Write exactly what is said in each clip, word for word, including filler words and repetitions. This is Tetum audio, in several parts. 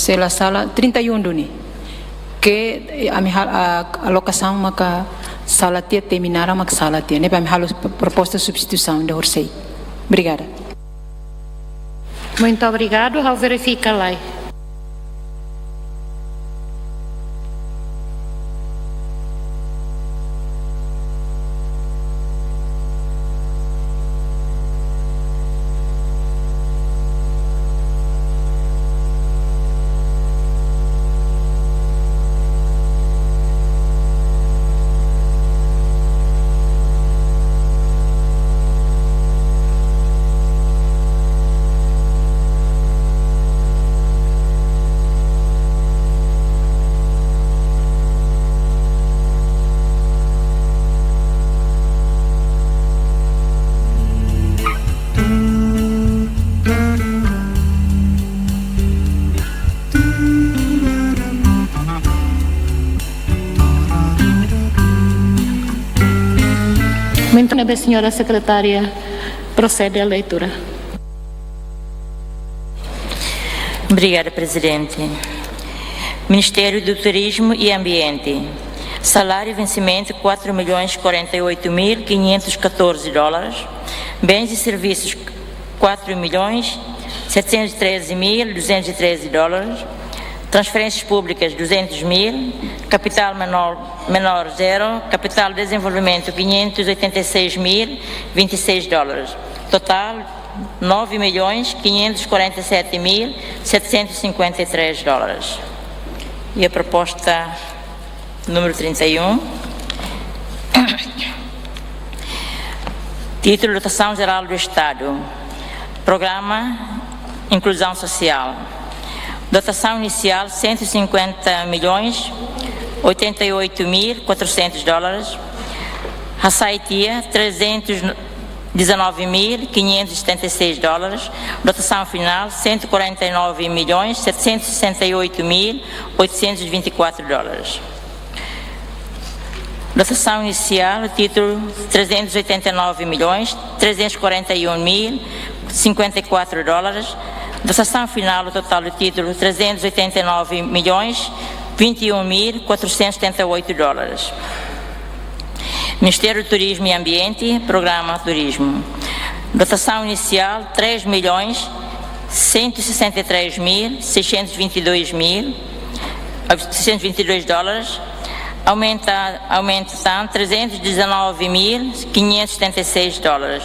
Se la sala, trinta e um duni. Ke, eh, ami hal-, a, alokasaun maka sala tiha, temi naran maka sala tiha. Ne'ebé ami halo p-, proposta substituisaun ida horisehik. Obrigada. Muito obrigado, ha'u verifika lai. Muito bem, senhora secretária, procede a leitura. Obrigada, Presidente. Ministério do Turismo e Ambiente. Salário, vencimento, quatro milhões quarenta e oito mil quinhentos e catorze dólares. Bens e serviços, quatro milhões setecentos e treze mil duzentos e treze dólares. Transferências públicas, duzentos mil. Capital menor, menor, zero. Capital de desenvolvimento, quinhentos e oitenta e seis mil vinte e seis dólares. Total, nove milhões quinhentos e quarenta e sete mil setecentos e cinquenta e três dólares. E a proposta número trinta e um. Título: Dotação Geral do Estado. Programa Inclusão Social. Dotação inicial, cento e cinquenta milhões oitenta e oito mil quatrocentos dólares. Hasai tiha, trezentos dezanove mil quinhentos e setenta e seis dólares. Dotação final, cento e quarenta e nove milhões setecentos e sessenta e oito mil oitocentos e vinte e quatro dólares. Dotação inicial, título, trezentos e oitenta e nove milhões trezentos e quarenta e um mil cinquenta e quatro dólares. Dotação final, o total do título, trezentos e oitenta e nove milhões vinte e um mil quatrocentos e setenta e oito dólares. Ministério do Turismo e Ambiente, Programa Turismo. Dotação inicial, três milhões cento e sessenta e três mil seiscentos e vinte e dois mil, seiscentos e vinte e dois dólares. Aumenta, aumenta, tá, trezentos e dezanove mil quinhentos e setenta e seis dólares.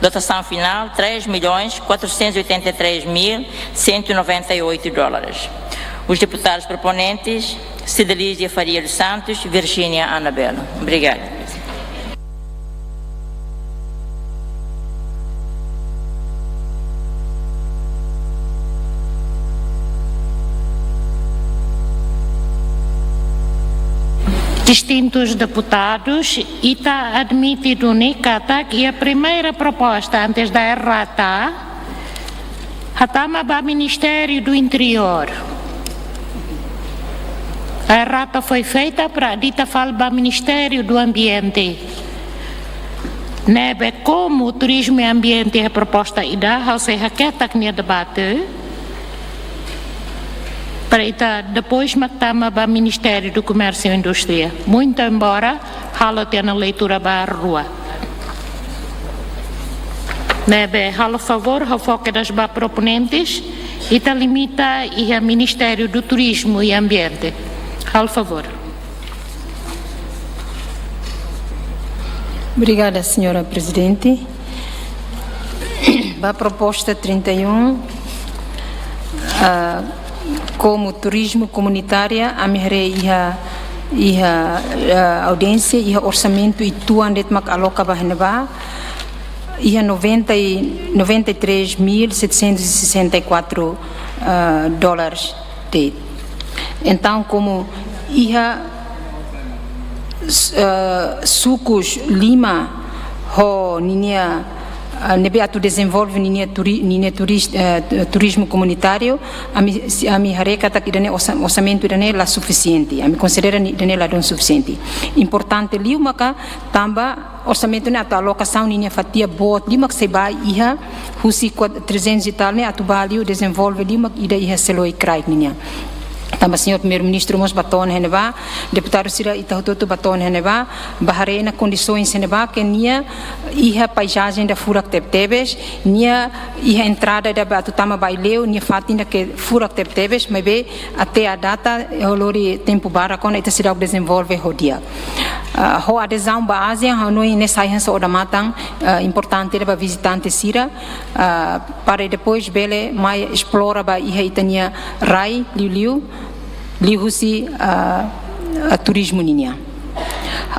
Dotação final, três milhões quatrocentos e oitenta e três mil cento e noventa e oito dólares. Os deputados proponentes, Cidelízia Faria dos Santos, Virgínia Anabela. Obrigada. Distintus deputadus, ita admite duni katak iha primeira proposta antes da errata, hatama ba Ministériu do Interiór. A errata foi feita para ita fila ba Ministériu do Ambiente. Ne'ebé komu Turizmu i Ambiente iha proposta ida, ha'u sei haketak nia debate. Para ita depois mak tama ba Ministériu do Comércio e Indústria. Muito embora halo tiha ona leitura ba rua. Ne'ebé, halo favór, ha'u fó kedas ba proponentes, ita limita iha Ministério do Turismo e Ambiente. Halo favór. Obrigada, senhora Presidente. Ba proposta trinta e um, ah, komu turizmu komunitária, ami haree iha, iha, ah, audiénsia, iha orsamentu uitoan de'it mak aloka ba iha ne'ebá, iha noventa e, noventa e três mil setecentos e sessenta e quatro, ah, dólares de'it. Entaun, komu iha s-, eh, sukus lima ho ninia, ah, ne'ebé atu dezenvolve ninia turi-, ninia turis-, eh, turizmu komunitáriu, ami, si, ami haree katak ida-ne'e orsa-, orsamentu ida-ne'e la sufisiente. Ami konsidera ni ida-ne'e ladún sufisiente. Importante liu maka tanba orsamentu ne'e atu alokasaun ninia fatia boot liu mak sei bá iha husi kuat-, trezentos e tal ne'e atu bá liu dezenvolve liu mak ida iha Seloi kraik ninian. Tanba señór Primeiru-Ministru mós bá to'o ona iha ne'ebá, deputadu sira ita hotu-hotu bá to'o ona iha ne'ebá, bá haree ona kondisaun iha ne'ebá ke nia iha paizajen ida furak tebetebes, nia iha entrada ida ba atu tama ba Aileu, nia fatin ida ke furak tebetebes, maibé até à data, eh, lori tempu barak ona ita seidauk dezenvolve ho di'ak. Ah, ho adezaun ba ASEAN, ha'u hanoin ne'e sai hanesan odamatan, ah, importante ida ba vizitante sira, ah, para depois bele mai esplora ba iha ita-nia rai liuliu, liuhusi, ah, ah, turizmu ninian.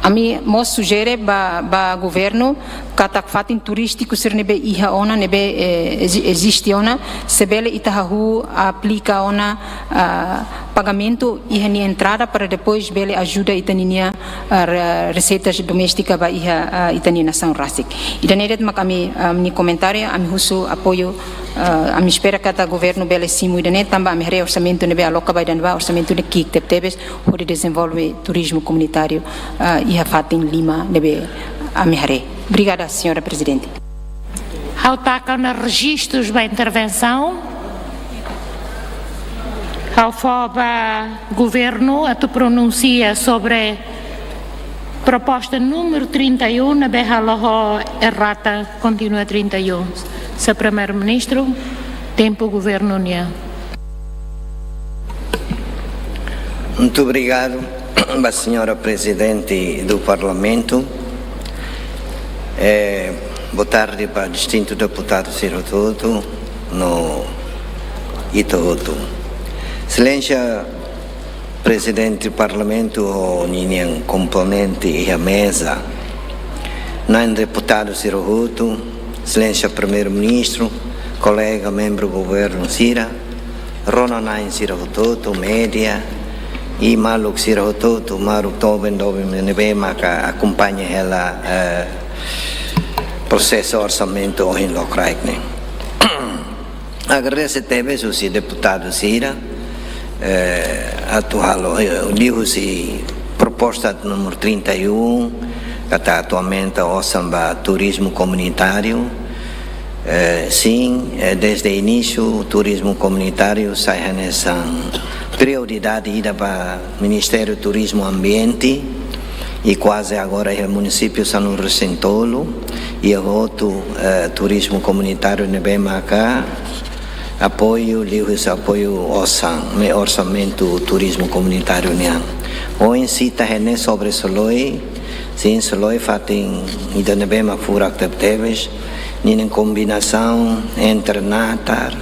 Ami mós sujere ba, ba governu, katak fatin turístiku sira ne'ebé iha ona, ne'ebé, eh, ezi-, eziste ona, se bele ita hahú aplika ona, ah, pagamentu iha nia entrada para depois bele ajuda ita ninia, ah, re-, reseitas doméstika ba iha, ah, ita-nia nasaun rasik. Ida-ne'e de'it mak ami, ah, nia komentáriu, ami husu apoiu, ah, ami espera katak governu bele simu ida-ne'e tanba ami haree orsamentu ne'ebé aloka ba ida-ne'ebá, orsamentu ne'e ki'ik tebetebes hodi dezenvolve turizmu komunitáriu, ah, iha fatin lima ne'ebé ami haree. Obrigada, señora Prezidente. Ha'u taka ona rejistus ba intervensaun. Ha'u fó ba governu atu pronunsia sobre proposta númeru trinta e um, ne'ebé halo ho errata, kontinua trinta e um. Señór Primeiru-Ministru, tempu governu nian. Muito obrigado, ba señora Prezidente do Parlamentu. Eh, boa tarde ba distintu deputadu sira hotu-hotu no ita hotu. Exelénsia Prezidente Parlamentu ho ninian komponente iha meza, na'in deputadu sira hotu, Exelénsia Primeiru-Ministru, kolega membru governu sira, rona-na'in sira hotu-hotu, média, i maluk sira hotu-hotu, maluk doben-doben ne'ebé maka akompaña hela, eh, prosesu orsamentu ohin lokraik ne'e. Agradese tebes husi deputadu sira, eh, atu halo, eh, liuhusi proposta númeru trinta e um, katak atu aumenta osan ba turizmu komunitáriu. Eh, sin, eh, desde inísiu, turizmu komunitáriu sai hanesan prioridade ida ba Ministériu Turizmu Ambiente, i kuaze agora iha munisípiu sanulu-resin-tolu, iha hotu, eh, turizmu komunitáriu ne'ebé maka apoiu, liuhusi apoiu osan, ne'e orsamentu turizmu komunitáriu nian. Ohin sita iha ne'e sobre Seloi, sin, Seloi fatin ida ne'ebé mak furak tebetebes, ninian kombinasaun entre natar,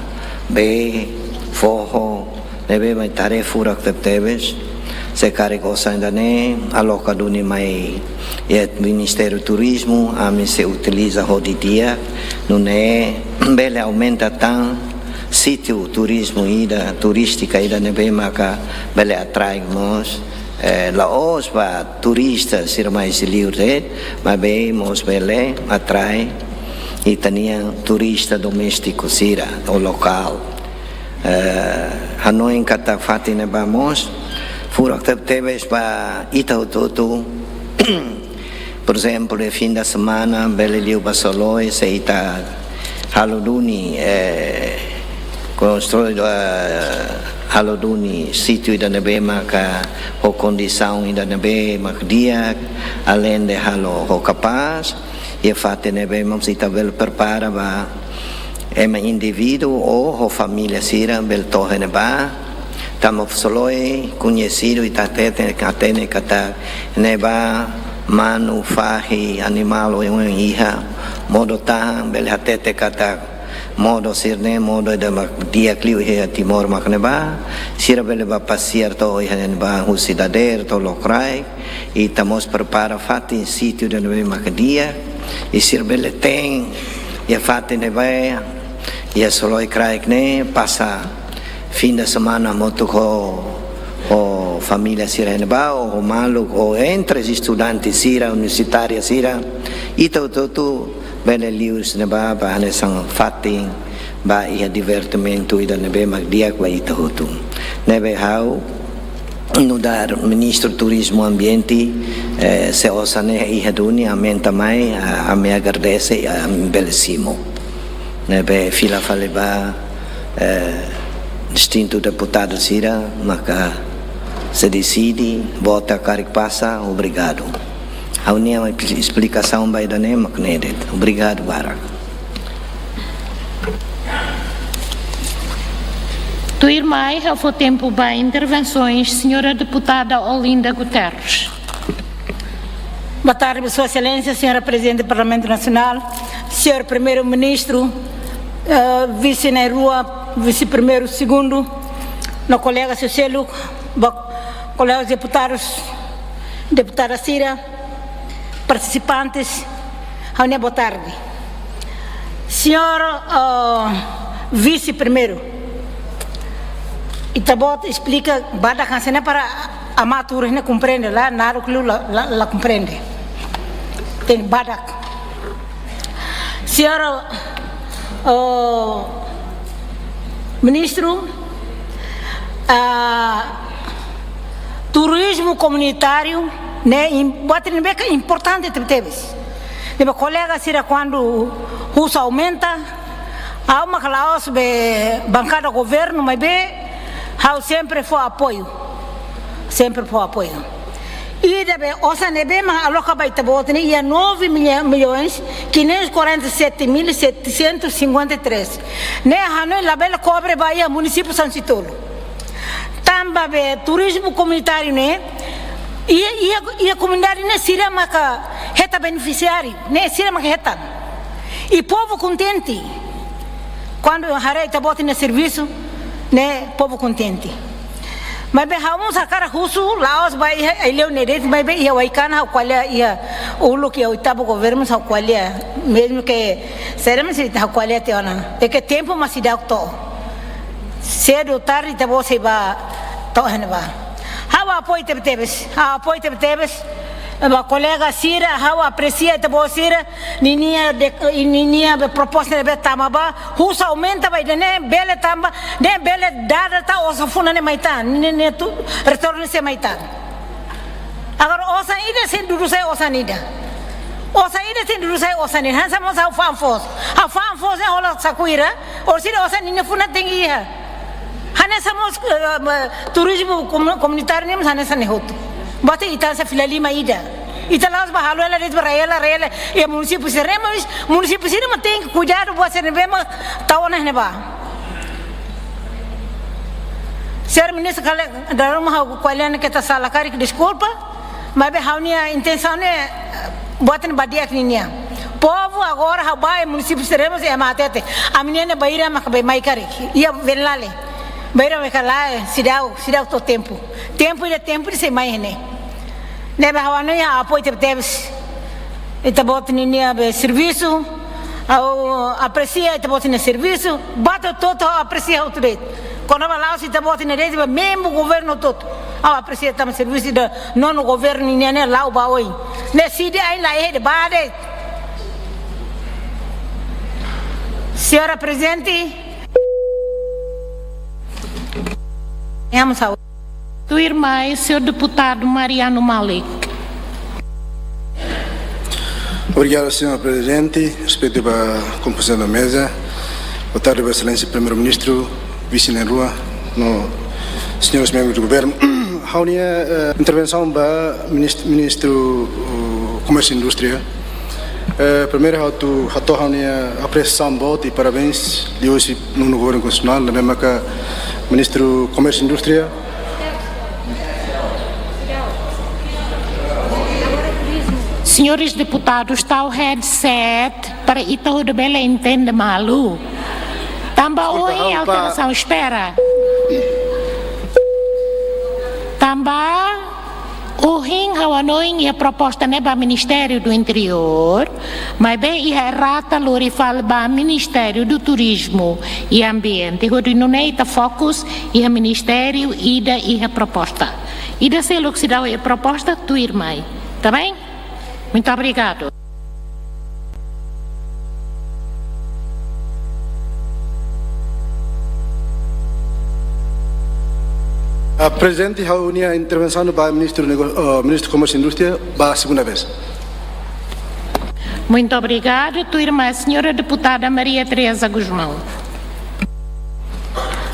bee, foho, ne'ebé mak ita haree furak tebetebes. Se karik osan ida-ne'e aloka duni mai iha Ministériu Turizmu, ami sei utiliza ho di'ak, nune'e bele aumenta tan sítiu turizmu ida, turístika ida ne'ebé maka bele atrai mós, eh, la'ós ba turista sira mai husi liur de'it, maibé mós bele atrai ita-nia turista doméstiku sira ou lokál. Eh, hanoin katak fatin ne'ebá mós furak tebetebes ba ita hotu-hotu. Por ezemplu, iha fin de semana, bele liu ba Seloi, se ita halo duni, eh, konstrui, eh, halo duni sítiu ida ne'ebé maka ho kondisaun ida ne'ebé mak di'ak, alende halo ho kapás, iha fatin ne'ebé mós ita bele prepara ba ema indivíduu ou ho família sira bele to'o iha ne'ebá. Tanba Seloi koñesidu, ita hatene, hatene katak ne'ebá manu, fahi, animál oioin iha, modo tahan, bele hatete katak modo sira-ne'e modo ida mak di'ak liu iha Timor mak ne'ebá. Sira bele bá pasiar to'o iha ne'ebá husi dadeer to'o lokraik. Ita mós prepara fatin sítiu ida ne'ebé mak di'ak, i sira bele te'in iha fatin ne'ebá, iha Seloi kraik ne'e, pasa fin de semana hamutuk ho, ho família sira iha ne'ebá, ou ho maluk, ou entre estudante sira, universitária sira, ita hotu-hotu bele liu husi ne'ebá ba hanesan fatin ba iha divertimentu ida ne'ebé mak di'ak ba ita hotu. Ne'ebé ha'u nu'udar Ministru Turizmu Ambiente, eh, se osan ne'e iha duni aumenta mai, a, ami agradese, ami bele simu. Ne'ebé fila fali ba, eh, distintu deputadu sira maka sei deside, vota karik pasa, obrigadu. Ha'u-nia esplikasaun ba ida-ne'e mak ne'e de'it. Obrigadu barak. Tuirmai, ha'u fó tempu ba intervensoens, señora deputada Olinda Guterres. Boa tarde, Sua Excelência, Senhora Presidente do Parlamento Nacional, Senhor Primeiro-Ministro, eh, Vise na'in-rua, Vise-Primeiru, Segundu, no kolega sira seluk, ba-, kolegas deputadus, deputada sira, partisipantes, ha'u-nia boa tarde. Señor, ah, Vise-Primeiru, ita-boot esplika badak hanesan ne'e para amá tuur ne'e komprende, la, naruk liu la, la, la komprende. Tenke badak. Señor, ah, Ministru, ah, turizmu komunitáriu ne'e im-, buat ne'ebé ke importante tebetebes. Ne'ebé kolega sira kuandu husu aumenta, ha'u mak la'ós be bankada governu, maibé ha'u sempre fó apoiu. Sempre fó apoiu. Ida be osan ne'ebé mak aloka ba ita-boot ne'e iha nove milhões quinhentos e quarenta e sete mil setecentos e cinquenta e três. Ne'e hanoin labele kobre ba iha munisípiu sanulu-resin-tolu. Tanba be turizmu komunitáriu ne'e, iha, iha, iha komunidade ne'e sira maka hetan benefisiáriu, ne'e sira maka hetan. I povu kontente. Kuandu haree ita-boot nia servisu, ne'e povu kontente. Maibé ha'u mós hakarak husu, la'ós ba iha Aileu ne'e de'it, maibé iha Waikana ha'u ko'alia iha uluk iha oitavu governu ha'u ko'alia, mezmu ke sira mós ha'u ko'alia tiha ona. É ke tempu mak seidauk to'o. Sedu tarde ita-boot sei bá to'o iha ne'ebá. Ha'u apoiu tebetebes, ha'u apoiu tebetebes. Ba kolega sira, ha'u apresia ita-boot sira, ninia de, ninia be proposta ne'ebé tama ba, husu aumenta ba ida-ne'e, bele tama ba, ne'e bele dada tan osan funu ne'e mai tan, ne'e, ne'e tuir retornu sei mai tan. Agora osan ida sei dudu sai osan ida. Osan ida sei dudu sai osan ida. Hanesan mós ha'u fa'an foos. Ha'u fa'an foos ne'e hola sakuira. Orsida osan ida funu tenke iha. Hanesan mós, eh, eh, turizmu komu-, komunitáriu ne'e mós hanesan ne'e hotu. Buat ita hanesan fila lima ida. Ita la'ós bá halo hela de'it ba rai hela, rai hela. Iha munisípiu sira-ne'e mós, munisípiu sira-ne'e mós tenke kuidadu buat sira ne'ebé mak tau ona iha ne'ebá. Señór Ministru, kale, dala ruma ha'u ko'alia ne'e keta sala karik, deskulpa, maibé ha'u-nia intensaun ne'e, eh, buat ne'e ba di'ak ninian. Povu agora ha'u bá iha munisípiu sira-ne'e mós ema hatete, ami-nia ne'e bainhira maka bá mai karik, iha Venlale. Bainhira maka lae, seidauk, seidauk to'o tempu. Tempu ida, tempu ida sei mai ne'e. Ne'ebé ha'u hanoin ha'u apoiu tebetebes ita-boot ninia be servisu, ha'u apresia ita-boot nia servisu, ba to'o hotu ha'u apresia hotu de'it. Kona-ba la'ós ita-boot nia de'it, ba membru governu hotu-hotu. Ha'u apresia tanba servisu ida nonu governu nian ne'e la'o ba oin. Ne'e sidi ai la ede ba de'it. Señora Prezidente, vamos ao Tuirmai, señór deputadu Mariano Malik. Obrigadu, señora Prezidente. Respeitu ba kompozisaun da meza. Boa tarde ba Exelénsia Primeiru-Ministru, Vise na'in-rua, no señores membrus do governu. Ha'u-nia, eh, intervensaun ba minist-, Ministru, uh, Komérsiu i Indústria. Eh, primeiru ha'u atu hato'o ha'u-nia apresiasaun boot i parabéns liuhusi nonu governu konstitusionál, ne'ebé maka Ministru Komérsiu i Indústria. Senhores deputados, tau headset para ita hotu bele entende malu. Tanba ohin, alterasaun, espera. Tanba ohin ha'u hanoin iha proposta ne'e ba Ministériu do Interiór, maibé iha errata lori fali ba Ministériu do Turizmu i Ambiente. Hodi nune'e ita fokus iha ministériu ida iha proposta. Ida seluk seidauk iha proposta, tuirmai. Tá bem? Muito obrigado. Ah, Prezidente, ha'u-nia intervensaun ba Ministru Nego-, ah, Ministru Komérsiu i Indústria ba segunda vez. Muito obrigado. Tuirmai, senhora deputada Maria Teresa Gusmão.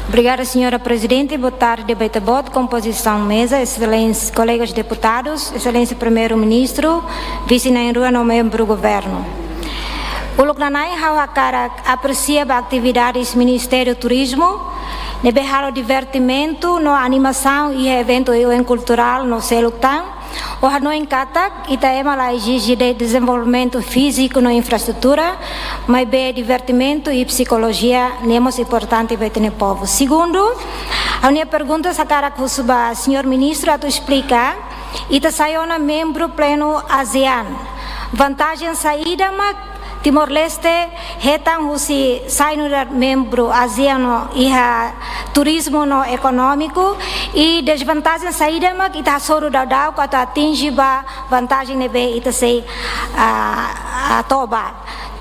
Obrigada, senhora Prezidente. Boa tarde, Beta Bot, kompozisaun meza, exelénsia, kolegas deputadus, exelénsia Primeiru-Ministru, vise na'in-rua no membru governu. Uluk nanain ha'u hakarak apresia ba atividades Ministériu Turizmu ne'ebé halo divertimentu no animasaun iha eventu oioin kulturál no seluk tan. Ha'u hanoin katak ita ema la ezije de'it dezenvolvimentu fíziku no infraestrutura, maibé divertimentu i psikolojia ne'e mós importante ba ita-nia povu. Segundu, ha'u-nia pergunta hakarak husu ba señór Ministru atu esplika, ita sai ona membru plenu ASEAN. Vantajen saida mak Timor-Leste hetan husi sai nu'udar membru ASEAN no iha turizmu no ekonómiku, i dezvantajen saida mak ita hasoru daudauk atu atinje ba vantajen ne'ebé ita sei, ah, ah, to'o ba.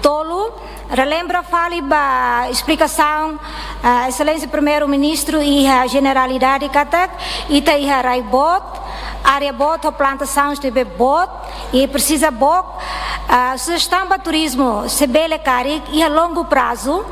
Tolu, relembra fali ba esplikasaun, ah, Exelénsia Primeiru-Ministru iha jeneralidade katak ita iha rai boot, área boot ho plantasaun ne'ebé boot, i presiza book, ah, sujestaun ba turizmu, se bele karik, iha longu prazu,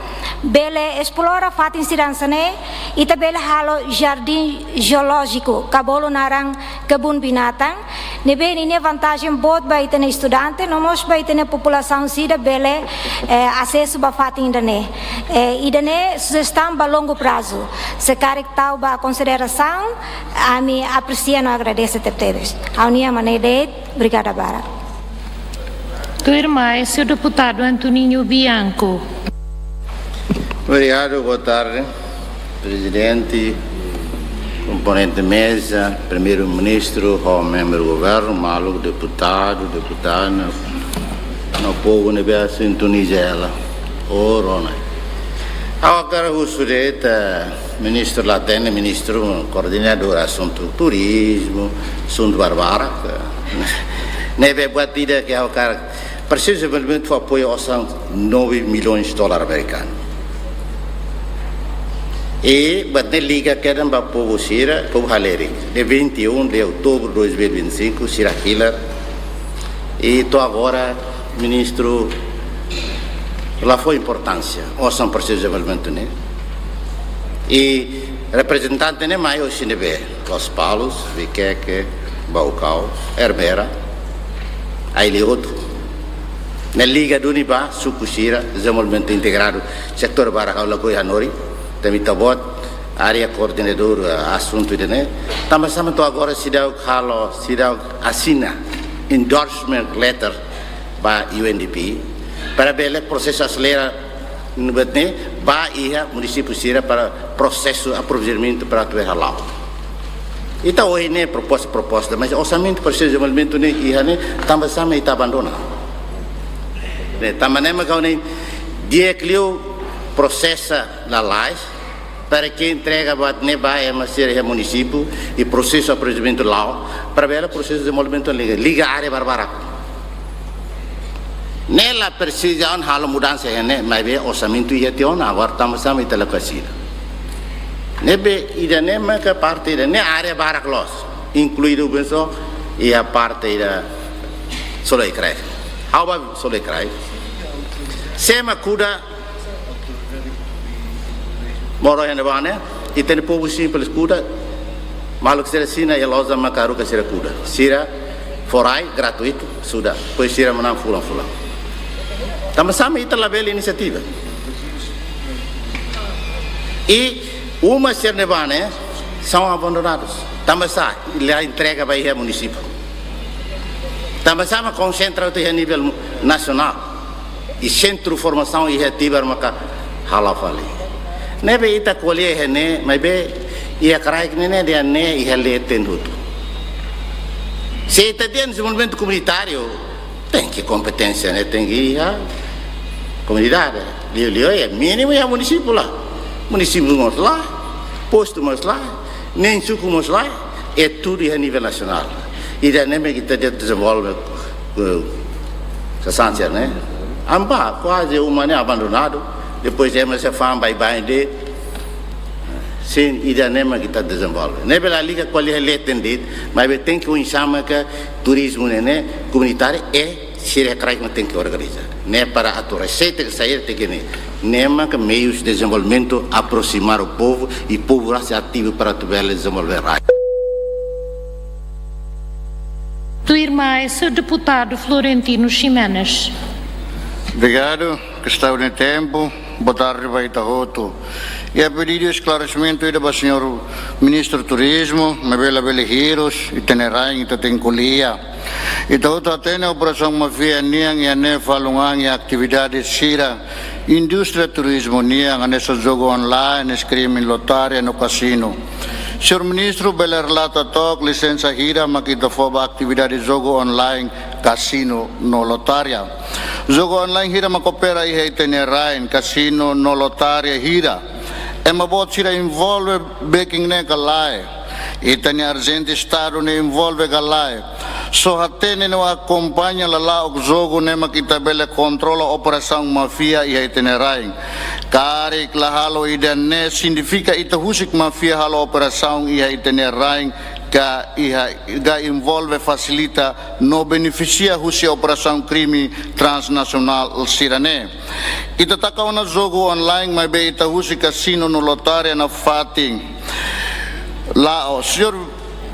bele esplora fatin sira hanesan ne'e, ita bele halo jardín jeolójiku, ka bolu naran kebun binatang, ne'ebé ninia vantajen boot ba ita-nia estudante, no mós ba ita-nia populasaun sira bele, eh, asesu ba fatin ida-ne'e. Eh, ida-ne'e sujestaun ba longu prazu. Se karik tau ba konsiderasaun, ami apresia no agradese tebtebes. Ha'u-nia mak ne'e de'it, obrigada barak. Tuirmai, señór deputadu Antoninho Bianco. Obrigadu, boa tarde. Prezidente, komponente meza, Primeiru-Ministru, ho membru governu, maluk deputadu, deputada, no povu ne'ebé sintoniza hela. Ó rona. Ha'u hakarak husu de'it, eh, Ministru la hatene, Ministru koordenadór asuntu turizmu, asuntu barbarak. Ne'ebé buat ida ke ha'u hakarak, Presiza Dezenvolvimentu fó apoiu osan nove milhões dólar amerikanu. I buat ne'e liga kedan ba povu sira, povu halerik. Dia vinte e um de outubro de dois mil e vinte e cinco, sira hakilar. I to'o agora, Ministru la fó importánsia osan Presiza Dezenvolvimentu ne'e. I reprezentante ne'e mai hosi ne'ebé? Lospalos, Viqueque, Baucau, Ermera, Aileuto. Ne'e liga duni ba suku sira, dezenvolvimentu integradu, setór barak ha'u lakohi hanorin, tanba ita-boot, área koordenadór, eh, asuntu ida-ne'e. Tanba sá mak to'o agora seidauk halo, seidauk asina endorsement letter ba U N D P, para bele prosesu aselera buat ne'e ba iha munisípiu sira para prosesu aprovizionamentu para atu hala'o. Ita ohin ne'e proposta, proposta, mas orsamentu Presiza Dezenvolvimentu ne'e iha ne'e, tanba sá mak ita abandona. Ne'e, tanba ne'e mak ha'u hanoin di'ak liu prosesa lalais, para ke entrega buat ne'e ba ema sira iha munisípiu, i prosesu aprovizionamentu la'o, para bele prosesu dezenvolvimentu liga, liga área barbarak. Ne'e la presiza ona halo mudansa iha ne'e, maibé orsamentu iha tiha ona, agora tanba sá mak ita la kasih. Ne'ebé ida-ne'e maka parte ida-ne'e área barak loos, inkluidu benso iha parte ida Soloi Kraik. Ha'u ba Soloi Kraik. Sé mak kuda, moro iha ne'ebá ne'e, ita-nia povu simples kuda, maluk sira sira iha loja maka haruka sira kuda. Sira fó rai gratuitu, sudah. Depois sira manán fulan-fulan. Tanba sá mak ita labele inisiativa. I uma sira ne'ebá ne'e são abandonados. Tanba sá, la entrega ba iha munisípiu. Tanba sá mak konsentra hotu iha nivel nasionál. I sentru formasaun iha Tibar maka hala'o fali. Ne'ebé ita ko'alia iha ne'e, maibé iha kraik ne'e ne'e dehan ne'e iha leten hotu. Se ita dehan dezenvolvimentu komunitáriu, tenke kompeténsia ne'e tenke iha komunidade. Liuliu iha mínimu iha munisípiu lae. Munisípiu mós lae, postu mós lae, nein suku mós lae, é tudo iha nivel nasionál. Ida-ne'e mak ita dehan dezenvolve, eh, sasán sira ne'e. Ami bá, kuaze uma ne'e abandonadu, depois ema sei fa'an baibain de'it. Sin, ida-ne'e mak ita dezenvolve. Ne'ebé la liga ko'alia leten de'it, maibé tenke oinsá maka turizmu ne'e, ne'e komunitáriu i sira kraik mak tenke organiza. Ne'e para atu reseita ke sair tenke ne'e. Ne'e maka meius dezenvolvimentu aproximar o povu i povu rasik ativu para atu bele dezenvolve rai. Tuirmai, señór deputadu Florentino Ximenes. Obrigadu, kestaun ne'e tempu. Boa tarde ba ita hotu. Iha pedidu esklaresimentu ida ba señór Ministru Turizmu, maibé labele hirus, ita-nia rain ita tenke ko'alia. Ita hotu hatene operasaun máfia nian iha ne'e falun an iha atividade sira indústria turizmu nian hanesan jogu online, screaming, lotaria no kasinu. Señór Ministru bele relata took lisensa hira mak ita fó ba atividade jogu online, kasinu no lotaria. Jogu online hira mak opera iha ita-nia rain, kasinu no lotaria hira. Ema boot sira envolve bekin ne'e ka lae? Ita-nia agente Estadu ne'e envolve ka lae? Só hatene no akompaña lala'ok jogu ne'e mak ita bele kontrola operasaun máfia iha ita-nia rain. Karik la halo ida-ne'e signifika ita husik máfia halo operasaun iha ita-nia rain ka iha, ka envolve, fasilita no benefisia husi operasaun krime transnasionál sira-ne'e. Ita taka ona jogu online, maibé ita husik kasinu no lotaria nafatin. La'o, señór,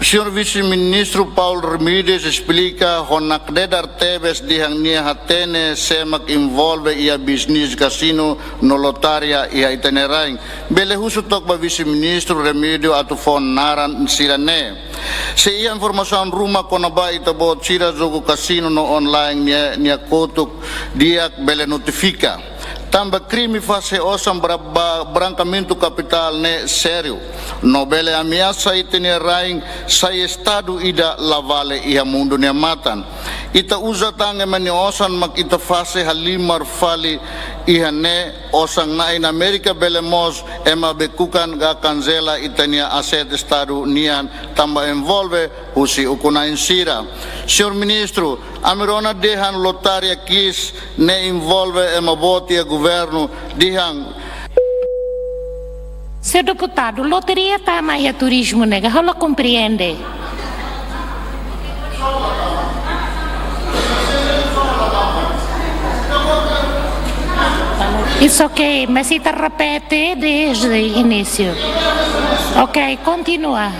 señór Vise-Ministru Paulo Remedios esplika ho nakdedar tebes dehan nia hatene sé mak envolve iha bisnis kasinu no lotaria iha ita-nia rain. Bele husu took ba Vise-Ministru Remedios atu fó naran sira-ne'e. Se iha informasaun ruma kona-ba ita-boot sira jogu kasinu no online nia, nia kotuk di'ak bele notifika. Tanba krime fase osan bra-, ba-, brankamentu kapitál ne'e sériu. No bele ameasa ita-nia rain sai estadu ida la vale iha mundu nia matan. Ita uza tan ema nia osan mak ita fase halimar fali iha ne'e, osan-na'in Amérika bele mós ema bekukan ka kanzela ita-nia aset Estadu nian tanba envolve husi ukun-na'in sira. Señór Ministru, ami rona dehan lotaria kiis ne'e envolve ema boot iha governu dehan. Señór deputadu, lotaria tama iha turizmu ne'e ka, ha'u la komprende. It's okay, mas ita repete desde inísiu. Ok, kontinua.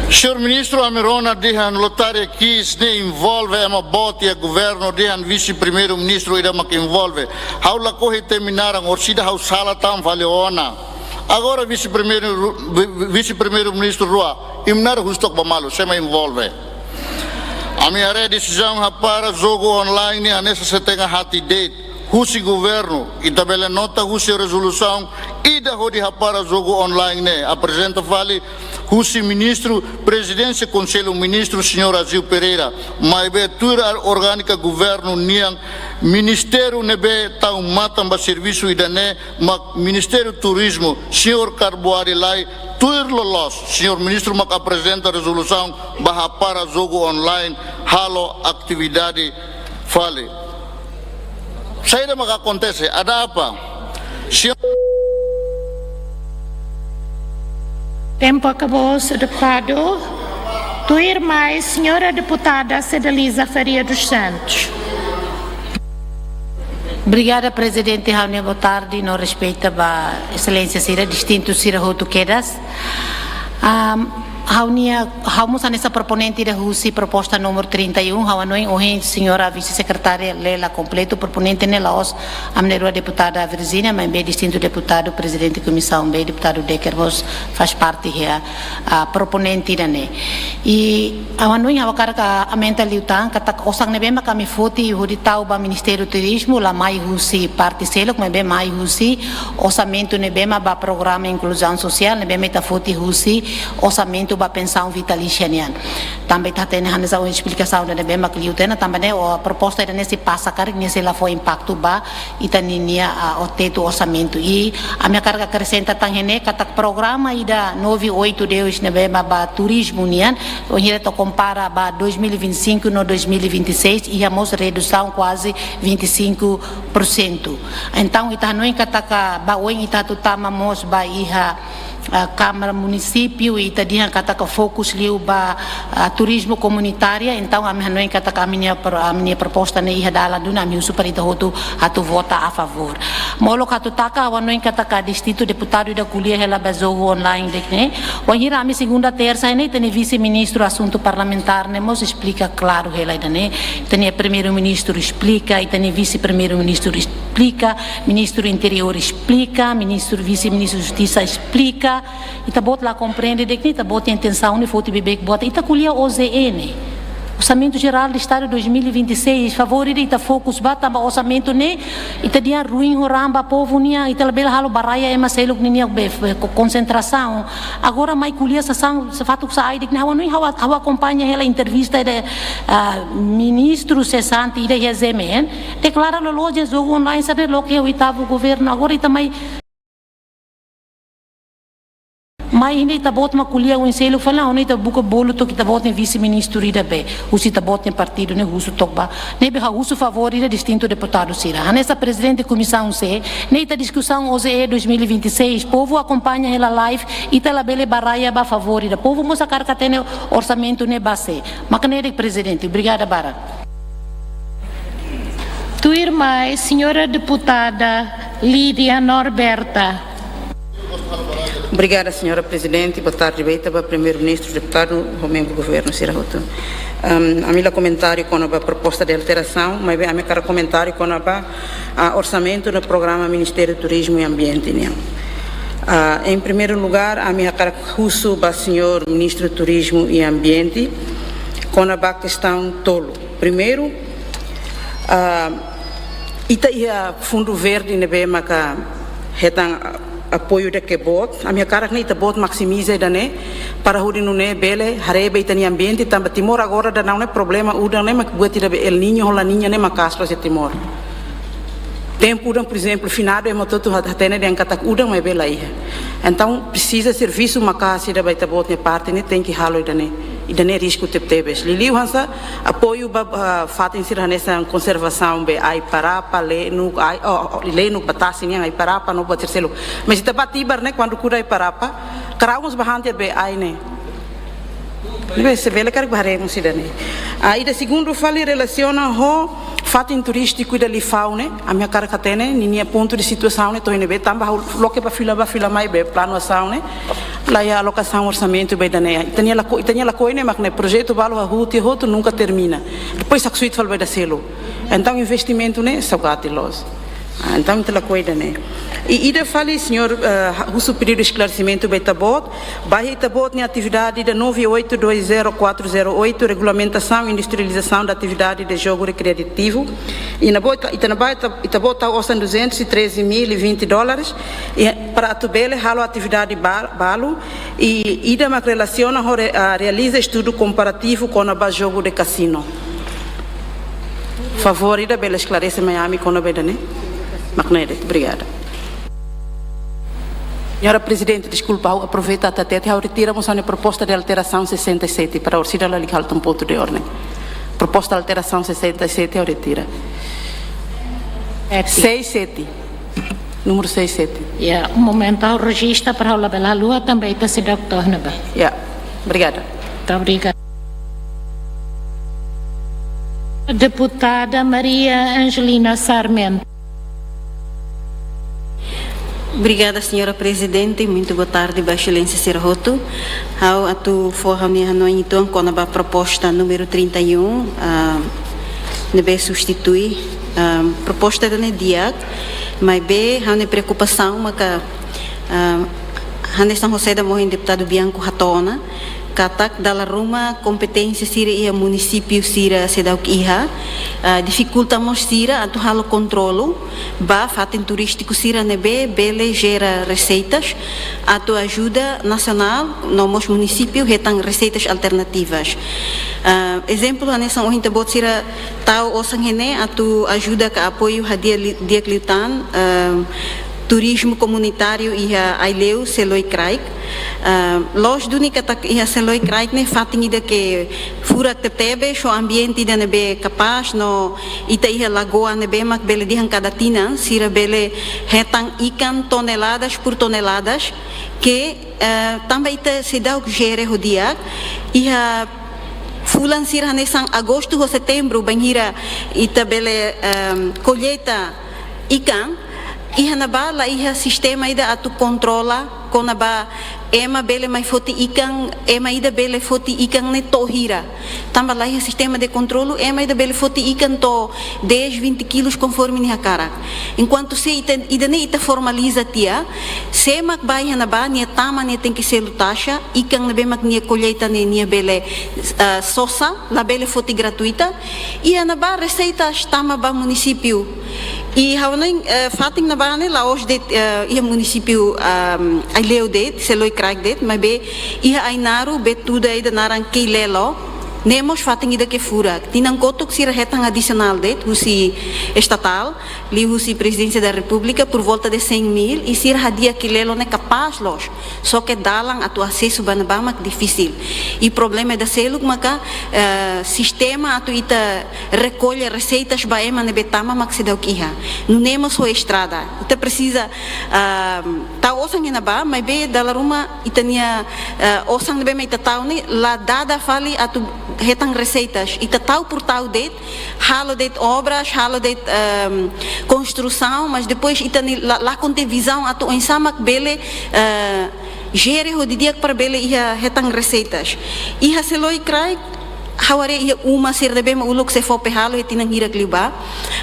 Señór Ministru, ami rona dehan lotaria kiis ne'e envolve ema boot iha governu, dehan Vise-Primeiru-Ministru ida mak envolve. Ha'u lakohi temi naran, orsida ha'u sala tan fali ona. Agora Vise-Primeiru, Vi-, Vise-Primeiru-Ministru rua, imi naran husu took ba malu, sé mak envolve. Ami haree desizaun hapara jogu online ne'e hanesan setengah hati de'it. Husi governu, ita bele nota husi rezolusaun ida hodi hapara jogu online ne'e, aprezenta fali husi Ministru Prezidénsia Konsellu Ministru, señór Aziu Pereira, maibé tuir ar-, orgánika governu nian, ministériu ne'ebé tau matan ba servisu ida-ne'e mak Ministériu Turizmu, señór Karbuari Lay, tuir loloos, señór Ministru mak aprezenta rezolusaun ba hapara jogu online, halo atividade fali. Saida mak akontese, ada apa? Señór. Tempu akabou, señór deputadu. Tuirmai, señora deputada Cedeliza Faria dos Santos. Obrigada, Prezidente. Ha'u-nia boa tarde no respeitu ba Exelénsia sira, distintu sira hotu kedas. Am, ha'u-nia, ha'u mós hanesan proponente ida husi proposta númeru trinta e um, ha'u hanoin ohin señora vise-sekretária lee la kompletu, proponente ne'e la'ós ami na'in-rua deputada Virginia, maibé distintu deputadu, prezidente komisaun B, deputadu Decker mós faz parte iha, ah, proponente ida-ne'e. I ha'u hanoin ha'u hakarak aumenta liután, katak osan ne'ebé mak ami foti hodi tau ba Ministériu Turizmu, la mai husi parte seluk, maibé mai husi orsamentu ne'ebé mak ba programa inkluzaun sosiál, ne'ebé mak ita foti husi orsamentu ba pensaun vitalísia nian. Tanba ita hatene hanesan esplikasaun ida ne'ebé mak liu tiha ona, tanba ne'e, o, proposta ida-ne'e sei pasa karik nia sei la fó impaktu ba ita ninia, ah, o tetu orsamentu. I ami hakarak akresenta tan iha ne'e katak programa ida nove oito dois ne'ebé mak ba turizmu nian, wainhira ita kompara ba dois mil e vinte e cinco no dois mil e vinte e seis, iha mós redusaun kuaze vinte e cinco por cento. Entaun, ita hanoin katak ba oin ita atu tama mós ba iha, ah, Kámara Munisípiu, ita dehan katak fokus liu ba, ah, turizmu komunitária. Entaun, ami hanoin katak ami-nia pro-, ami-nia proposta ne'e iha dalan duni, ami husu para ita hotu atu vota a favór. Molok atu taka, ha'u hanoin katak distintu deputadu ida ko'alia hela ba jogu online de'it ne'e. Wainhira ami segunda, tersa ne'e, ita-nia vise-ministru asuntu parlamentár ne'e mós esplika klaru hela ida-ne'e. Ita-nia primeiru-ministru esplika, ita-nia vise-primeiru-ministru esplika, ministru interiór esplika, ministru, vise-ministru justisa esplika. Ita-boot la komprende de'it ne'e, ita-boot nia intensaun ne'e foti beibeik buat. Ita ko'alia O J E ne'e. Orsamentu Jerál de Estadu dois mil e vinte e seis, favór ida ita fokus ba, tanba orsamentu ne'e ita dehan ruin ho raan ba povu nian, ita labele halo baraya ema seluk ninia be, be, ko-, konsentrasaun. Agora mai ko'alia sasán, sá fatuk sa'e de'it ne'e, ha'u hanoin, ha'u, ha'u akompaña hela entrevista de, ah, ministru sesante ida iha G M N, deklara loloos dehan jogu online sira ne'e loke iha oitavu governu. Agora ita mai, mai iha ne'e ita-boot mak ko'alia oin seluk fali, ha'u hanoin ita buka bolu took ita-boot nia vise-ministru ida be, husi ita-boot nia partidu ne'e husu took ba. Ne'ebé ha'u husu favór ida distintu deputadu sira. Hanesan prezidente Komisaun C, ne'e ita diskusaun O J E dois mil e vinte e seis, povu akompaña hela live, ita labele baraya ba favór ida. Povu mós hakarak hatene orsamentu ne'e ba sé. Mak ne'e de'it, prezidente. Obrigada barak. Tuirmai, señora deputada Lídia Norberta. Obrigada, señora prezidente. Boa tarde, ba ita, ba primeiru-ministru, deputadu, ho membru governu sira hotu. Ahm, ami la komentáriu kona-ba proposta de alterasaun, maibé ami hakarak komentáriu kona-ba, ah, orsamentu no programa Ministériu Turizmu i Ambiente nian. Ah, em primeiro lugar, ami hakarak husu ba señór Ministru Turizmu i Ambiente kona-ba kestaun tolu. Primeiru, ah, ita iha fundu verde ne'ebé maka hetan, ah, apoiu ida ke boot, ami hakarak ne'e ita-boot maksimiza ida-ne'e, para hodi nune'e bele haree ba ita-nia ambiente, tanba Timor agora daudaun ne'e problema udan ne'e mak buat ida be El Niño ho La Niña ne'e maka'as loos iha Timor. Tempu udan, por ezemplu, finadu ema hotu-hotu hat-, hatene dehan katak udan, maibé la iha. Entaun, presiza servisu maka'as ida ba ita-boot nia parte ne'e tenke halo ida-ne'e. Ida-ne'e risku tebetebes. Liuliu hanesan apoiu ba, ah, fatin sira hanesan konservasaun be Ai Parapa, Lenuk, Ai, oh, oh, Lenuk ba tasi nian, Ai Parapa no buat sira seluk. Mas ita ba Tibar ne'e, kuandu kuda Ai Parapa, karau mós ba hanter be ai ne'e. Ne'ebé se bele karik ba haree mós ida-ne'e. Ah, ida segundu fali relasiona ho fatin turístiku ida Lifau ne'e, ami hakarak hatene ninia pontu de situasaun ne'e to'o ne'ebé, tanba ha'u loke ba fila bá fila mai be planu asaun ne'e, la iha alokasaun orsamentu ba ida-ne'e. Ita-nia lako-, ita-nia lakohi ne'e mak ne'e, projetu balu hahú tiha hotu nunka termina. Depois haksoit fali ba ida seluk. Entaun investimentu ne'e saugati loos. Ah, entaun ita lakohi ida-ne'e. I ida fali, señór, eh, husu pedidu esklaresimentu ba ita-boot, ba iha ita-boot nia atividade ida nove oito dois zero quatro zero oito, regulamentação e industrialização da atividade de jogo recreativo. I ne'ebá ita, ita ne'ebá ita, ita-boot tau osan duzentos e treze mil e vinte dólares, i para atu bele halo atividade ba-, balu, i ida mak relasiona ho re-, ah, realiza estudu komparativu kona-ba jogu de kasinu. Favór ida bele esklarese mai ami kona-ba ida-ne'e? Mak ne'e de'it, obrigada. Señora Prezidente, deskulpa, ha'u aproveita atu hatete, ha'u retira mós ha'u-nia proposta de alterasaun sessenta e sete, para orsida lalika halo tan pontu de orden. Proposta alterasaun sessenta e sete ha'u retira. Sete. Seis sete. Númeru seis sete. Ya, momentu ha'u rejista para ha'u labele haluha tanba ita seidauk to'o ne'ebá. Ya, obrigada. Muito obrigada. Deputada Maria Angelina Sarmento. Obrigada, señora Prezidente. Muito boa tarde ba Exelénsia sira hotu. Ha'u atu fó ha'u-nia hanoin uitoan kona-ba proposta númeru trinta e um, ah, ne'ebé substitui, ah, proposta ida-ne'e di'ak, maibé ha'u-nia preokupasaun maka, ah, hanesan ohin deputadu Bianco hato'o ona, katak dala ruma kompeténsia sira iha munisípiu sira seidauk iha, ah, difikulta mós sira atu halo kontrolu ba fatin turístiku sira ne'ebé bele jera reseitas atu ajuda nasionál no mós munisípiu hetan reseitas alternativas. Ah, ezemplu hanesan ohin ita-boot sira tau osan iha ne'e atu ajuda ka apoiu hadi'a li-, di'ak liután, ah, turizmu komunitáriu iha Aileu, Seloi Kraik. Ah, loos duni katak iha Seloi Kraik ne'e fatin ida ke furak tebetebes, ho ambiente ida ne'ebé kapás, no ita iha lagoa ne'ebé mak bele dehan kada tinan sira bele hetan ikan toneladas por toneladas ke, eh, tanba ita seidauk jere ho di'ak, iha fulan sira hanesan agostu ho setembru, bainhira ita bele, ehm, kolleita ikan, iha ne'ebá la iha sistema ida atu kontrola kona-ba ema bele mai foti ikan, ema ida bele foti ikan ne'e to'o hira. Tanba la iha sistema de kontrolu, ema ida bele foti ikan to'o dez, vinte kilos konforme nia hakarak. Enkuantu se ita, ida-ne'e ita formaliza tiha, sé mak bá iha ne'ebá, nia tama nia tenke selu taxa, ikan ne'ebé mak nia kolleita ne'e nia bele, ah, sosa, labele foti gratuita, iha ne'ebá reseitas tama ba munisípiu. I ha'u hanoin, eh, fatin ne'ebá ne'e la'ós de'it, eh, iha munisípiu, ah, Aileu de'it, Seloi Kraik de'it, maibé iha Ainaro, Betuda ida naran Keilelo, ne'e mós fatin ida ke furak. Tinan kotuk sira hetan adisionál de'it, husi estatál, liuhusi Prezidénsia da Repúblika, por volta de cem mil, i sira hadi'a Keilelo ne'e kapás loos. Só ke dalan atu asesu ba ne'ebá mak difisil. I problema ida seluk maka, eh, sistema atu ita rekolla reseitas ba ema ne'ebé tama mak seidauk iha. Nune'e mós ho estrada. Ita presiza, ah, tau osan iha ne'ebá, maibé dala ruma ita-nia, eh, osan ne'ebé mak ita tau ne'e la dada fali atu hetan reseitas. Ita tau por tau de'it, halo de'it obras, halo de'it, ehm, konstrusaun, mas depois ita-nia la, lakon iha vizaun atu oinsá mak bele, eh, jere ho di'ak para bele iha hetan reseitas. Iha Seloi Kraik, ha'u haree iha uma sira ne'ebé mak uluk SEFOPE halo iha tinan hirak liubá.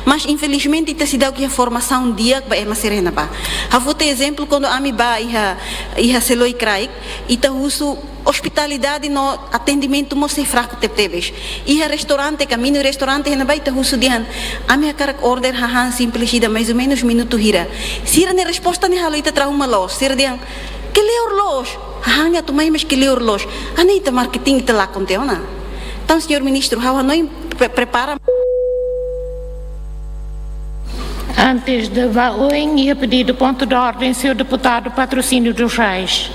Mas infelizmente ita seidauk iha formasaun di'ak ba ema sira iha ne'ebá. Ha'u foti ezemplu kuandu ami bá iha, iha Seloi Kraik, ita husu ospitalidade no atendimentu mós sei fraku tebetebes. Iha restaurante, ka mini restaurante iha ne'ebá ita husu dehan, ami hakarak order hahán simples ida mais ou menus minutu hira. Sira-nia resposta ne'e halo ita trauma loos. Sira dehan, kleur loos. Hahán ne'e atu mai mas kleur loos. Hanesan ita marketing ita lakon tiha ona. Entaun, señór ministru, ha'u hanoin pre-, prepara. Antes de vá oin, iha pedidu pontu de ordem, señór deputadu Patrocínio dos Reis.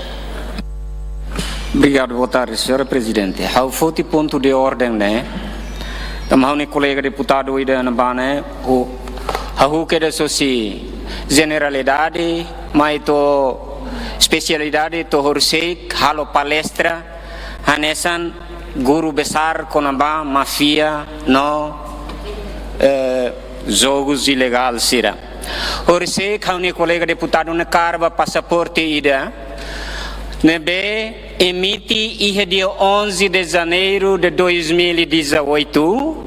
Obrigadu, boa tarde, señora Prezidente. Ha'u foti pontu de ordem ne'e, tanba ha'u-nia kolega deputadu ida ne'ebá ne'e, ha'u, ha'u kedas husi jeneralidade, mai to'o espesialidade, to'o horiseik halo palestra, hanesan guru besar kona-ba máfia no, eh, jogus ilegál sira. Horiseik ha'u-nia kolega deputadu ne'e kaer ba pasaporte ida ne'ebé emite iha dia onze de janeiro de dois mil e dezoito,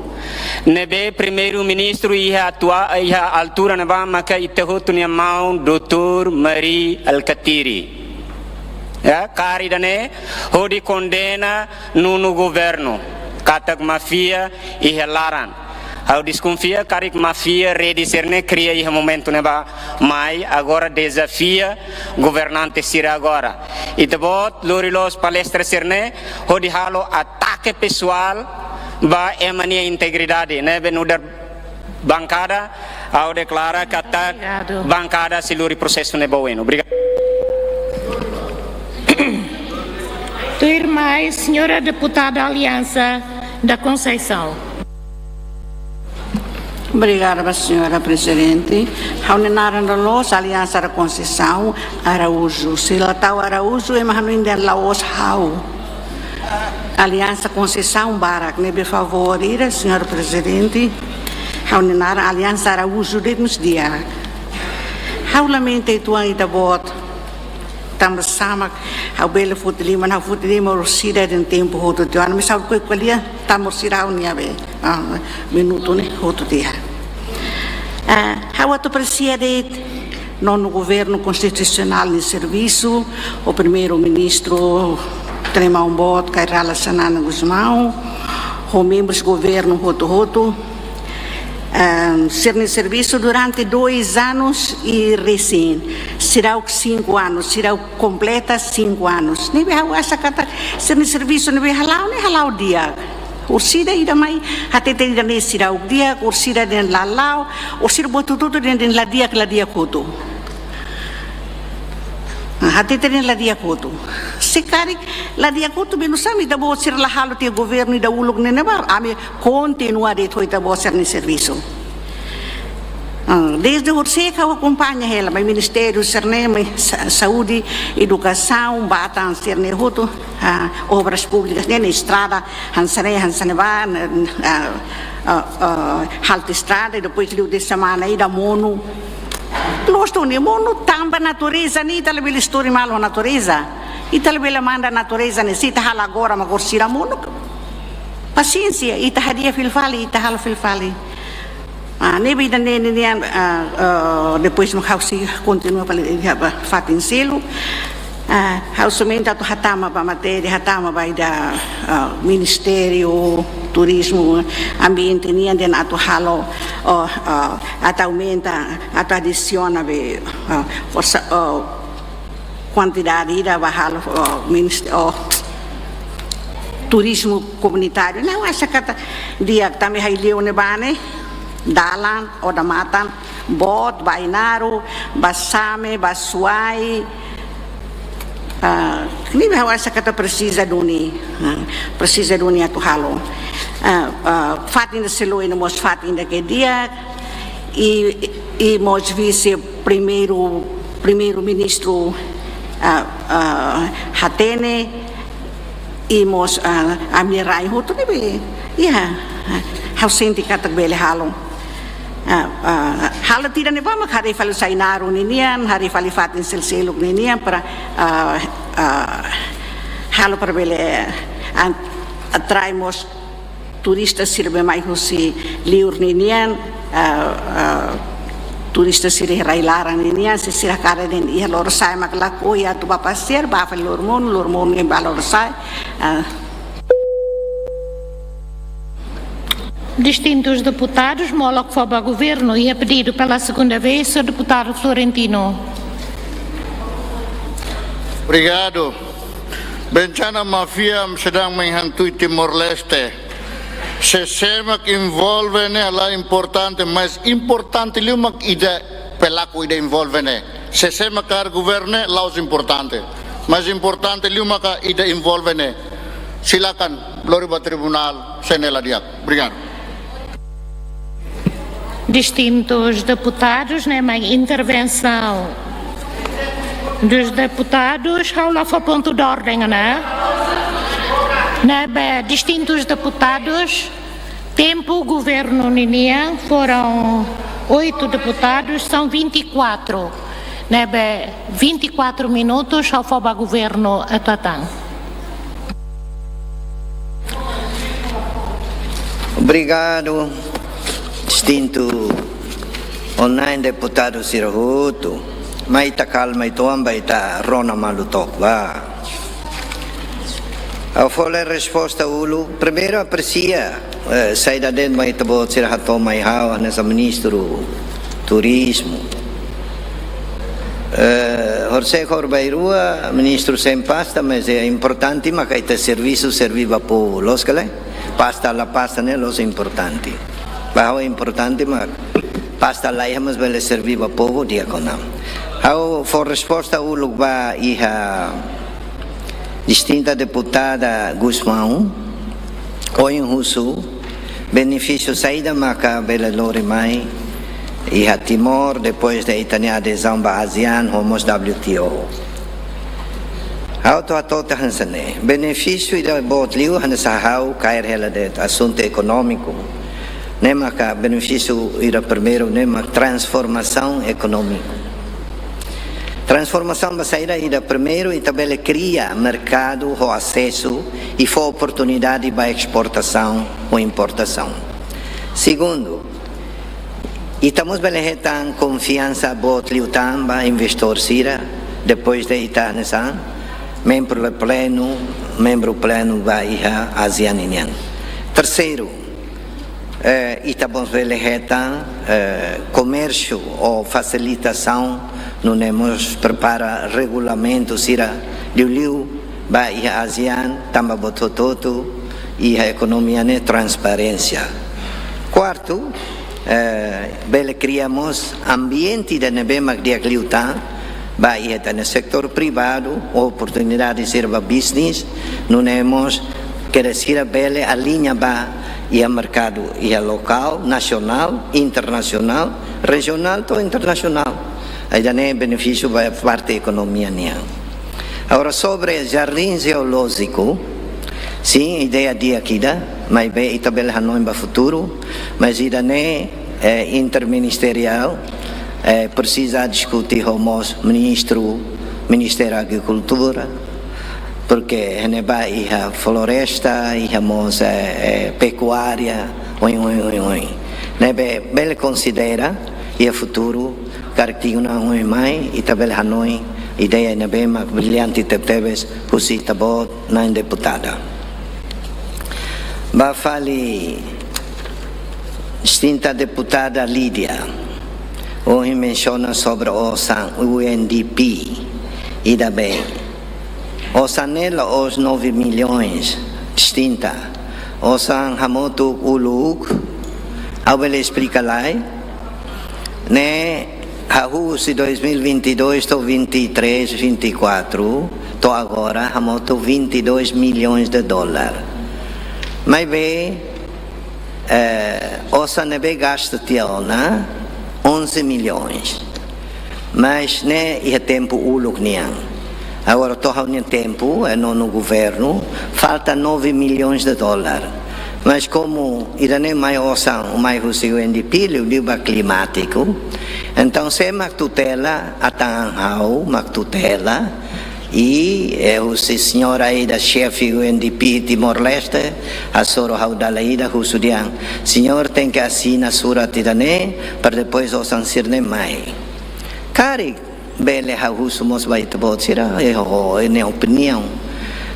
ne'ebé Primeiru-Ministru iha atua-, iha altura ne'ebá maka ita hotu nia maun doutór Mari Alkatiri. Ya, kaer ida-ne'e hodi kondena nonu governu katak máfia iha laran. Ha'u deskonfia karik máfia rede sira-ne'e kria iha momentu ne'ebá mai, agora dezafia governante sira agora. Ita-boot lori loos palestra sira-ne'e hodi halo atake pesoál ba ema nia integridade, ne'ebé nu'udar bankada, ha'u deklara katak, obrigadu, bankada sei lori prosesu ne'e ba oin. Obrigadu. Tuirmai, señora deputada Aliança da Conceição. Obrigada ba señora Prezidente. Ha'u-nia naran loloos Aliança da Conceição Araújo. Se la tau Araújo, ema hanoin dehan la'ós ha'u. Aliança Conceição barak, ne'ebé favór ida, señora Prezidente. Ha'u-nia naran Aliança Araújo de'it mós di'ak. Ha'u lamenta uitoan ita-boot. Tanba sá mak ha'u bele foti liman, ha'u foti liman orsida iha tempu hotu tiha ona, mas ha'u ko'alia tanba orsida ha'u-nia be, ah, minutu ne'e hotu tiha. Ah, ha'u atu apresia de'it nonu governu konstitusionál nia servisu, ho Primeiru-Ministru Tremaun Boot, Kay Rala Xanana Gusmão, ho membrus governu hotu-hotu. Ehm, sira-nia servisu durante dois anos e recém, seidauk cinco anos, seidauk kompleta cinco anos. Ne'ebé ha'u acha katak sira-nia servisu ne'ebé hala'o ne'e hala'o di'ak. Orsida ida mai hatete ida-ne'e seidauk di'ak, orsida dehan la la'o, orsida buat hotu-hotu dehan, dehan la di'ak, la di'ak hotu. Ah, hatete dehan la di'ak hotu. Se karik la di'ak hotu, menus ami ita-boot sira la halo tiha governu ida uluk ne'e ne'ebá, ami kontinua de'it ho ita-boot sira-nia servisu. Ah, desde horisehik ha'u akompaña hela, mai ministériu sira-ne'e, mai sa-, saúde, edukasaun, ba tan sira-ne'e hotu, ah, obras públikas ne'e, ne'e estrada, hanesan ne'e, hanesan ne'ebá, ne'e, ah, ah, ah, halo tiha estrada, i depois liu tiha semana ida monu. Loos duni, monu tanba natureza ne'e, ita labele destrui malu natureza. Ita labele manda natureza ne'e, se ita halo agora mak orsida monu. Pasiénsia, ita hadi'a fila fali, ita halo fila fali. Ah, ne'ebé ida-ne'e, ne'e, ne'e, ah, ah, depois mak ha'u sei kontinua fali, iha ba fatin seluk. Ah, ha'u somente atu hatama ba matéria, hatama ba ida, ah, Ministériu Turizmu, Ambiente nian dehan atu halo, oh, ah, atu aumenta, atu adisiona be, ah, forsa, oh, kuantidade ida ba halo, oh, minist-, oh, turizmu komunitáriu. Ne'e ha'u acha katak di'ak, tanba iha liu ne'ebá ne'e, dalan, odamatan, boot, ba Ainaro, ba Same, ba Suai. Ah, ne'ebé ha'u acha katak presiza duni, ah, presiza duni atu halo. Ah, ah, fatin ida seluk ne'e mós fatin ida ke di'ak, i, i mós vise primeiru, primeiru-ministru, ah, ah, hatene, i mós, ah, ami-nia rai hotu ne'ebé, iha, ah, ha'u sente katak bele halo. Ah, ah, halo tiha ne'ebá mak haree fali Ainaro ninian, haree fali fatin sel-seluk ninian para, ah, ah, halo para bele, ah, atrai mós turista sira be mai husi liur ninian, ah, ah, turista sira rai laran ninian, se sira hakarak dehan iha Lorosa'e mak lakohi atu ba pasiar, ba fali Loromonu, Loromonu ne'e ba Lorosa'e, ah. Distintus deputadus, molok fó ba governu, iha pedidu pela segunda vez, o deputado Florentino. Obrigadu. Bencana mafia sedang menghantui Timor-Leste. Sé-sé mak envolve ne'e la importante, mas importante liu mak ida pelaku ida envolve ne'e. Sé-sé mak kaer governu ne'e la'ós importante. Mas importante liu maka ida envolve ne'e. Silakan, lori ba tribunál, se ne'e la di'ak. Obrigadu. Distintus deputadus, ne'e mak intervensaun dos deputadus, ha'u la fó pontu de ordem, ne'e? Ne'ebé, distintus deputadus, tempu governu ninian, foram oito deputados, são vinte e quatro. Ne'ebé, vinte e quatro minutos, ha'u fó ba governu atu hatán. Obrigadu, distintu onan deputadu sira hotu. Mai ita kalma uitoan ba ita rona malu took ba. Ha'u fó hela resposta uluk. Primeiru, apresia, eh, saida de'it mak ita-boot sira hato'o mai ha'u, hanesan ministru turizmu. Eh, horisehik horibainrua, ministru sein pasta, mas é importante maka ita servisu, serví ba povu, loos ka lae? Pasta la pasta ne'e la'ós importante. Ba ha'u importante mak pasta laiha mas bele serví ba povu di'ak ona. Ha'u fó resposta uluk ba iha distinta deputada Gusmão, ohin husu, benefísiu saida maka bele lori mai iha Timor, depois de ita-nia adezaun ba ASEAN, ho mós W T O. Ha'u atu hato'o tiha hanesan ne'e. Benefísiu ida boot liu hanesan ha'u kaer hela de'it asuntu ekonómiku. Ne'e maka benefísiu ida primeiru, ne'e mak transformasaun ekonómiku. Transformasaun ba saida? Ida primeiru, ita bele kria merkadu ho asesu i fó oportunidade ba esportasaun ho importasaun. Segundu, ita mós bele hetan konfiansa boot liután ba investidór sira, depois de ita hanesan membru plenu membru plenu ba iha ASEAN nian. Terseiru, eh, ita mós bele hetan, eh, komérsiu ou fasilitasaun, nune'e mós prepara regulamentu sira liuliu ba iha ASEAN, tanba buat hotu-hotu iha ekonomia ne'e transparénsia. Kuartu, eh, bele kria mós ambiente ida ne'ebé mak di'ak liután ba iha ita-nia setór privadu, oportunidade sira ba bisnis, nune'e mós kere sira bele aliña ba iha merkadu, iha lokál, nasionál, internasionál, rejionál to'o internasionál. Ida-ne'e benefísiu ba parte ekonomia nian. Agora, sobre jardín jeolójiku, sin, ideia di'ak ida, maibé ita bele hanoin ba futuru, mas ida-ne'e, eh, interministeriál, eh, presiza diskute ho mós ministru, Ministériu Agrikultura, porque iha ne'ebá iha floresta, iha mós, eh, eh, pekuária, oin, oin, oin, oin. Ne'ebé bele konsidera iha futuru, karik tinan oin mai, ita bele hanoin ideia ne'ebé mak brillante tebetebes husi ita-boot na'in deputada. Ba fali distinta deputada Lídia, ohin mensiona sobre osan U N D P, ida-ne'ebé osan ne'e la'ós nove milhões, distinta. Osan hamutuk uluk, ha'u bele esplika lai, ne'e hahú husi dois mil e vinte e dois to'o vinte e três, vinte e quatro, to'o agora hamutuk vinte e dois milhões de dólar. Maibé, eh, osan ne'ebé gasta tiha ona onze milhões. Mas ne'e iha tempu uluk nian. Agora to'o ha'u-nia tempu, eh, nono governu, falta nove milhões de dólar. Mas komu ida-ne'e mai osan, mai husi U N D P, liuliu ba klimátiku. Entaun, sé mak tutela, atan ha'u mak tutela. I, eh, husi señora ida xefe U N D P Timor-Leste, hasoru ha'u dala ida husu dehan, señór tenke asina surat ida-ne'e, para depois osan sira-ne'e mai. Karik bele ha'u husu mós ba ita-boot sira, eh, ho, eh, ne'e opiniaun.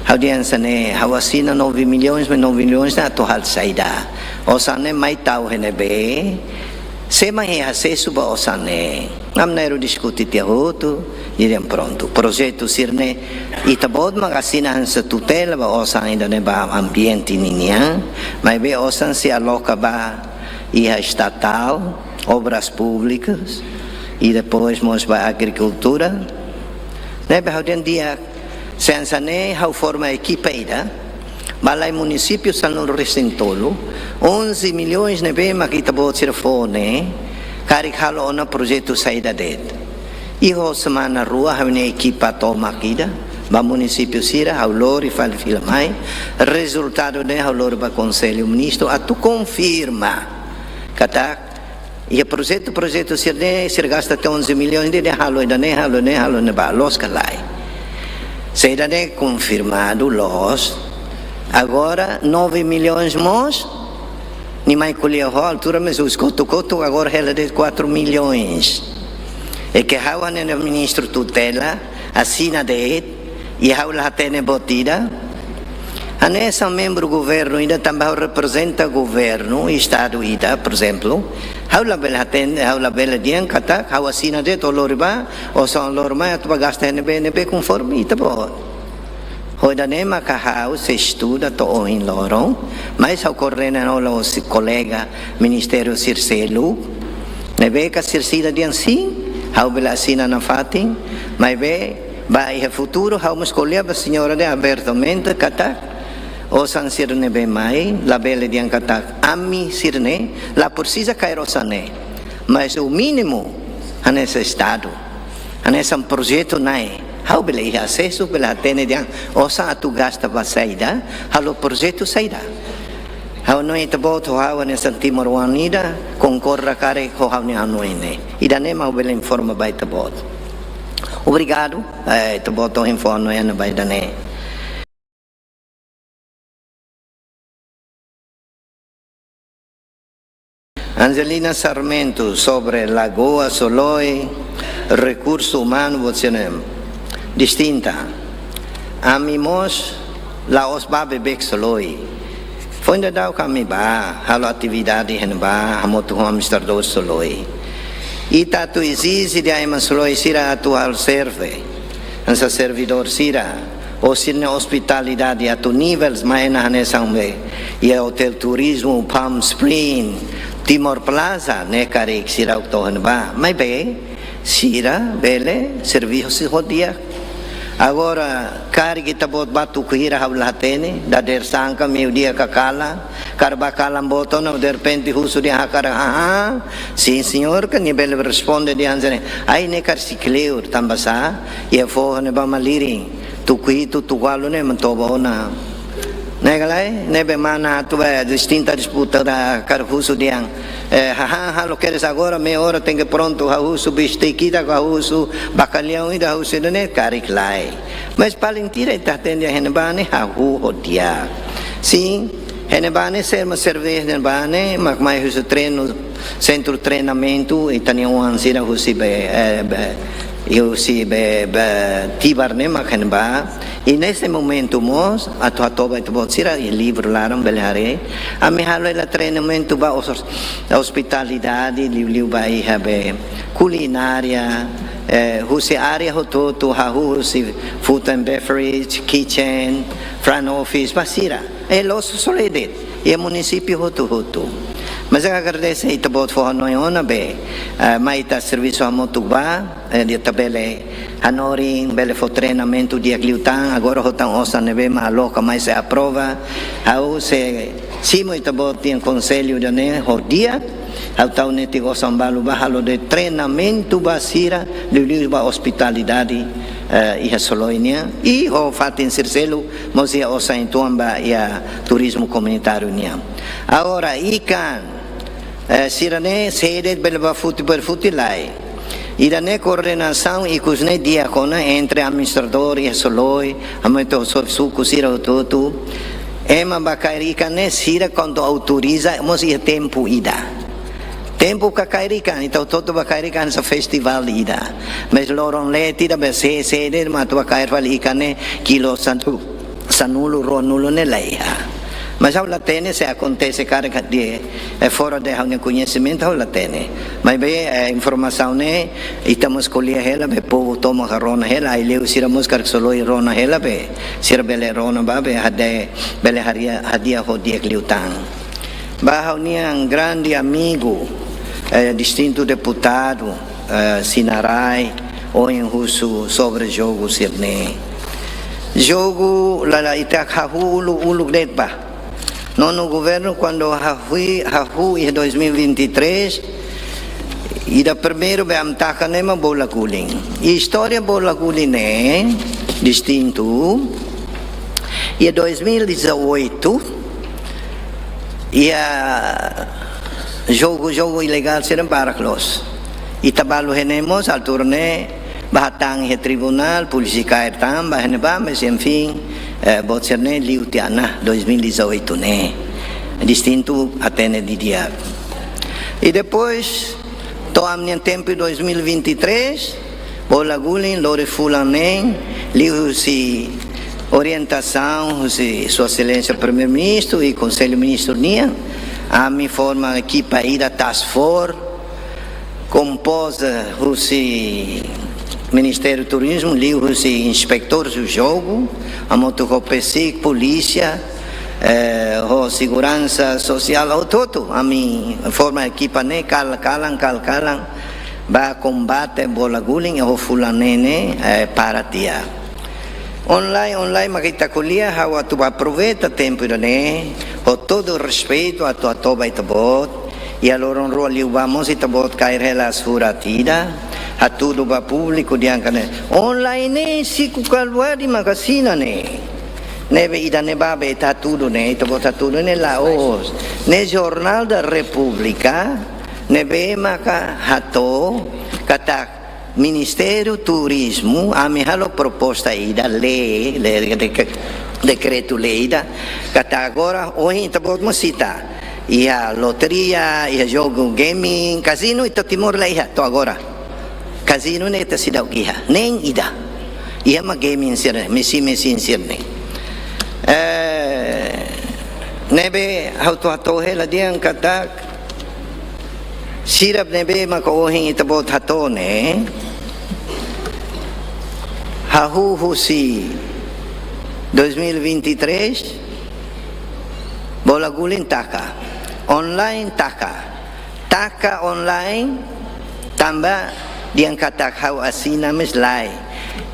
Ha'u dehan hanesan ne'e, ha'u asina nove milhões, mas nove milhões ne'e atu halo saida? Osan ne'e mai tau iha ne'ebé? Sé mak iha asesu ba osan ne'e? Ami na'in-rua diskute tiha hotu, dehan prontu. Projetu sira-ne'e, ita-boot mak asina hanesan tutela ba osan ida-ne'e ba ambiente ninian, maibé osan sei aloka ba iha estatál, obras públikas, i depois mós ba agrikultura. Ne'ebé ha'u dehan di'ak, se hanesan ne'e ha'u forma ekipa ida, bá lai munisípiu sanulu-resin-tolu, onze milhões ne'ebé mak ita-boot sira fó ne'e, karik halo ona projetu saida de'it. I ho semana rua ha'u-nia ekipa tomak ida, bá munisípiu sira, ha'u lori fali fila mai, rezultadu ne'e ha'u lori ba Konsellu Ministru atu konfirma katak iha projetu, projetu sira-ne'e, sira gasta tiha onze milhões de'it, dehan halo ida-ne'e, halo ne'e, halo ne'ebá, loos ka lae? Se ida-ne'e konfirmadu, loos. Agora, nove milhões mós, nia mai ko'alia ho altura, mas husi kotuk-kotuk, agora hela de'it quatro milhões. I ke ha'u hanesan ministru tutela, asina de'it, i ha'u la hatene buat ida. Hanesan membru governu ida tanba ha'u reprezenta governu, estadu ida, por ezemplu. Ha'u labele hatene, ha'u labele dehan katak, ha'u asina de'it, ó lori bá, osan lori mai, atu bá gasta iha ne'ebé, ne'ebé konforme ita-boot. Ho ida-ne'e maka ha'u sei estuda to'o ohin loron, mas ha'u koordena ona ho kolega ministériu sira seluk, ne'ebé karik sira dehan sin, ha'u bele asina nafatin, maibé ba iha futuru ha'u mós ko'alia ba señora de'it abertamente katak, osan sira ne'ebé mai, labele dehan katak ami sira-ne'e, la presiza kaer osan ne'e. Mas o mínimo, hanesan estadu, hanesan projetu Na'i, ha'u bele iha asesu, bele hatene dehan osan atu gasta ba saida, halo projetu saida. Ha'u hanoin ita-boot ho ha'u hanesan timoroan ida, konkorda karik ho ha'u-nia hanoin ne'e. Ida-ne'e mak ha'u bele informa ba ita-boot. Obrigadu, eh, ita-boot ho informa hanoin ba ida-ne'e. Angelina Sarmento, sobre Lagoa Soloi, rekursu umanu, buat sira-ne'e distinta. Ami mós la'ós bá beibeik Soloi. Foin daudauk ami bá, halo atividade iha ne'ebá, hamutuk ho administradór Soloi. Ita atu ezije dehan ema Soloi sira atu halo serve, hanesan servidór sira, ou sira-nia ospitalidade atu nivel mai ona hanesan be iha hotel turizmu Palm Spring, Timor Plaza, ne'e karik sira atu to'o iha ne'ebá. Maibé, sira bele servisu ho di'ak. Agora, karik ita-boot bá tuku hira ha'u la hatene, dadeer-saan ka meiudia ka kalan, karik bá kalan boot ona, derrepente husu dehan hakarak hahán, sin señór, ka nia bele responde dehan hanesan ne'e, ai ne'e karik sei kleur, tanba sá, iha foho ne'ebá malirin, tuku hitu, tuku ualu ne'e ema toba ona. Ne'e ka lae, ne'ebé mana atu bá distinta disputa da karik husu dehan, eh, hahán halo kedas agora, meia hora tenke prontu, ha'u husu bisteki ida, ha'u husu bakaliaun ida, ha'u husu ida-ne'e karik lae. Mas paling tidak ita hatene iha ne'ebá ne'e hahú ho di'ak. Sin, iha ne'ebá ne'e ser-, serve iha ne'ebá ne'e, mak mai husi treinu, sentru treinamentu, ita-nia oan sira husi be, eh, be, husi be, be, Tibar ne'e mak iha ne'ebá. I neste momentu mós, atu hato'o ba ita-boot sira, iha livru laran bele haree. Ami halo hela treinamentu ba os-, ospitalidade, liuliu ba iha be kulinária, eh, husi área hotu-hotu, hahú husi food and beverage, kitchen, front office, ba sira. E loos Soloi de'it, iha munisípiu hotu-hotu. Mas ha'u agradese ita-boot fó hanoin ona be, eh, mai ita servisu hamutuk bá, eh, ita bele hanorin, bele fó treinamentu di'ak liután, agora ho tan osan ne'ebé mak aloka mai sei aprova. Ha'u sei simu ita-boot-nia konsellu ida-ne'e ho di'ak, ha'u tau netik osan balu bá halo de'it treinamentu ba sira, liuliu ba ospitalidade, eh, iha Soloi nian. I ho fatin sira seluk, mós iha osan uitoan ba iha turizmu komunitáriu nian. Agora, ikan, eh, sira-ne'e sé de'it bele bá foti, bele foti lae. Ida-ne'e koordenasaun ikus ne'e di'ak ona entre administradór iha Soloi, hamutuk ho xefe suku sira hotu-hotu. Ema bá kaer ikan ne'e sira kuandu autoriza, mós iha tempu ida. Tempu ka kaer ikan, entaun hotu-hotu bá kaer ikan hanesan festivál ida. Mas loron leten ida be sé, sé de'it mak atu bá kaer fali ikan ne'e kilo sanulu, sanulu, ruanulu ne'e la iha. Mas ha'u la hatene se akontese karik de'it, eh, fora de ha'u-nia koñesimentu ha'u la hatene. Maibé, eh, informasaun ne'e, ita mós ko'alia hela be povu tomak rona hela, Aileu sira mós karik Soloi rona hela be, sira bele rona bá be hade, bele hadi'a, hadi'a ho di'ak liután. Ba ha'u-nia grande amigu, eh, distintu deputadu, eh, Sinarai, ohin husu sobre jogu sira-ne'e. Jogu lala ita hahú uluk-uluk de'it bá. Nono governu kuandu hahú, hahú iha dois mil e vinte e três, ida primeiru be ami taka ne'e mak bola guling. I istória bola guling ne'e distintu. Iha dois mil e dezoito, iha jogu, jogu ilegál sira barak loos. Ita balu iha ne'e mós altura ne'e bá hatán iha tribunál, polísia kaer tan, bá iha ne'ebá, mas enfin, eh, buat sira-ne'e liu tiha ona, dois mil e dezoito ne'e. Distintu hatene didi'ak. I depois, to'o ami-nia tempu dois mil e vinte e três, bola guling lori fulan neen, liuhusi orientasaun husi Sua Exelénsia Primeiru-Ministru i Konsellu Ministru nian, ami forma ekipa ida task force, komposta husi Ministériu Turizmu, liuhusi inspetór jogu, hamutuk ho PCIC, polísia, eh, ho seguransa sosiál, hotu-hotu, ami forma ekipa ne'e kalan-kalan, kalan-kalan, bá kombate bola guling ho fulan neen ne'e, eh, para tiha. Online, online, mak ita ko'alia, ha'u atu bá aproveita tempu ida-ne'e, ho todo respeitu, atu hato'o ba ita-boot, iha loron rua liubá mós ita-boot kaer hela surat ida, hatudu ba públiku dehan katak ne'e. Online ne'e, Chico Calbuadi mak asina ne'e. Ne'ebé ida-ne'ebá be ita hatudu ne'e, ita-boot hatudu ne'e la'ós. Ne'e Jornal da República, ne'ebé maka hato'o, katak Ministériu Turizmu, ami halo proposta ida, lei, lei, dek-, dekretu-lei ida, katak agora, ohin ita-boot mós sita, iha lotaria, iha jogu gaming, kazinu ita Timor la iha, to'o agora. Kazinu ne'e ita seidauk iha, nein ida. Iha mak gaming sira-ne'e, mesin-mesin sira-ne'e. Eh, ne'ebé ha'u atu hato'o hela dehan katak, sira ne'ebé maka ohin ita-boot hato'o ne'e, hahú husi dois mil e vinte e três, bola guling taka, online taka, taka online, tanba dehan katak ha'u asina mós lae.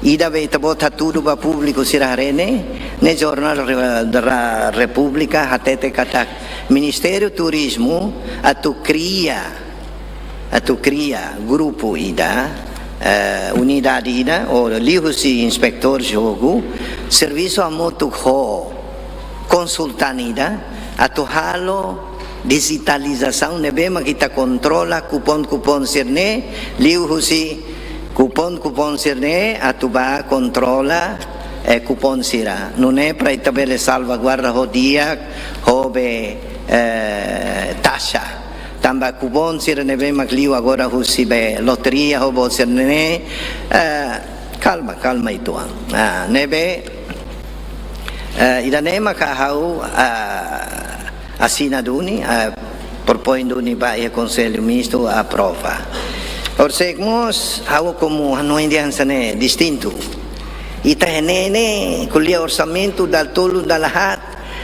Ida be ita-boot hatudu ba públiku sira haree ne'e, ne'e Jornál Re-, da Repúblika hatete katak Ministériu Turizmu atu kria, atu kria grupu ida, eh, unidade ida, ou liuhusi inspetór jogu, servisu hamutuk ho konsultante ida, atu halo dijitalizasaun ne'ebé mak ita kontrola kupon-kupon sira-ne'e, liuhusi kupon-kupon sira-ne'e atu ba kontrola, eh, kupon sira. Nune'e para ita bele salvaguarda ho di'ak, ho be, eh, taxa. Tanba kupon sira ne'ebé mak liu agora husi be loteria ho boot sira-ne'e, eh, kalma, kalma uitoan. Ah, ne'ebé, eh, ida-ne'e maka ha'u, ah, asina duni, ah, propoin duni ba iha Konsellu Mistu aprova. Orsida mós ha'u komu hanoin dehan hanesan ne'e distintu. Ita iha ne'e ne'e ko'alia orsamentu dala tolu dala haat,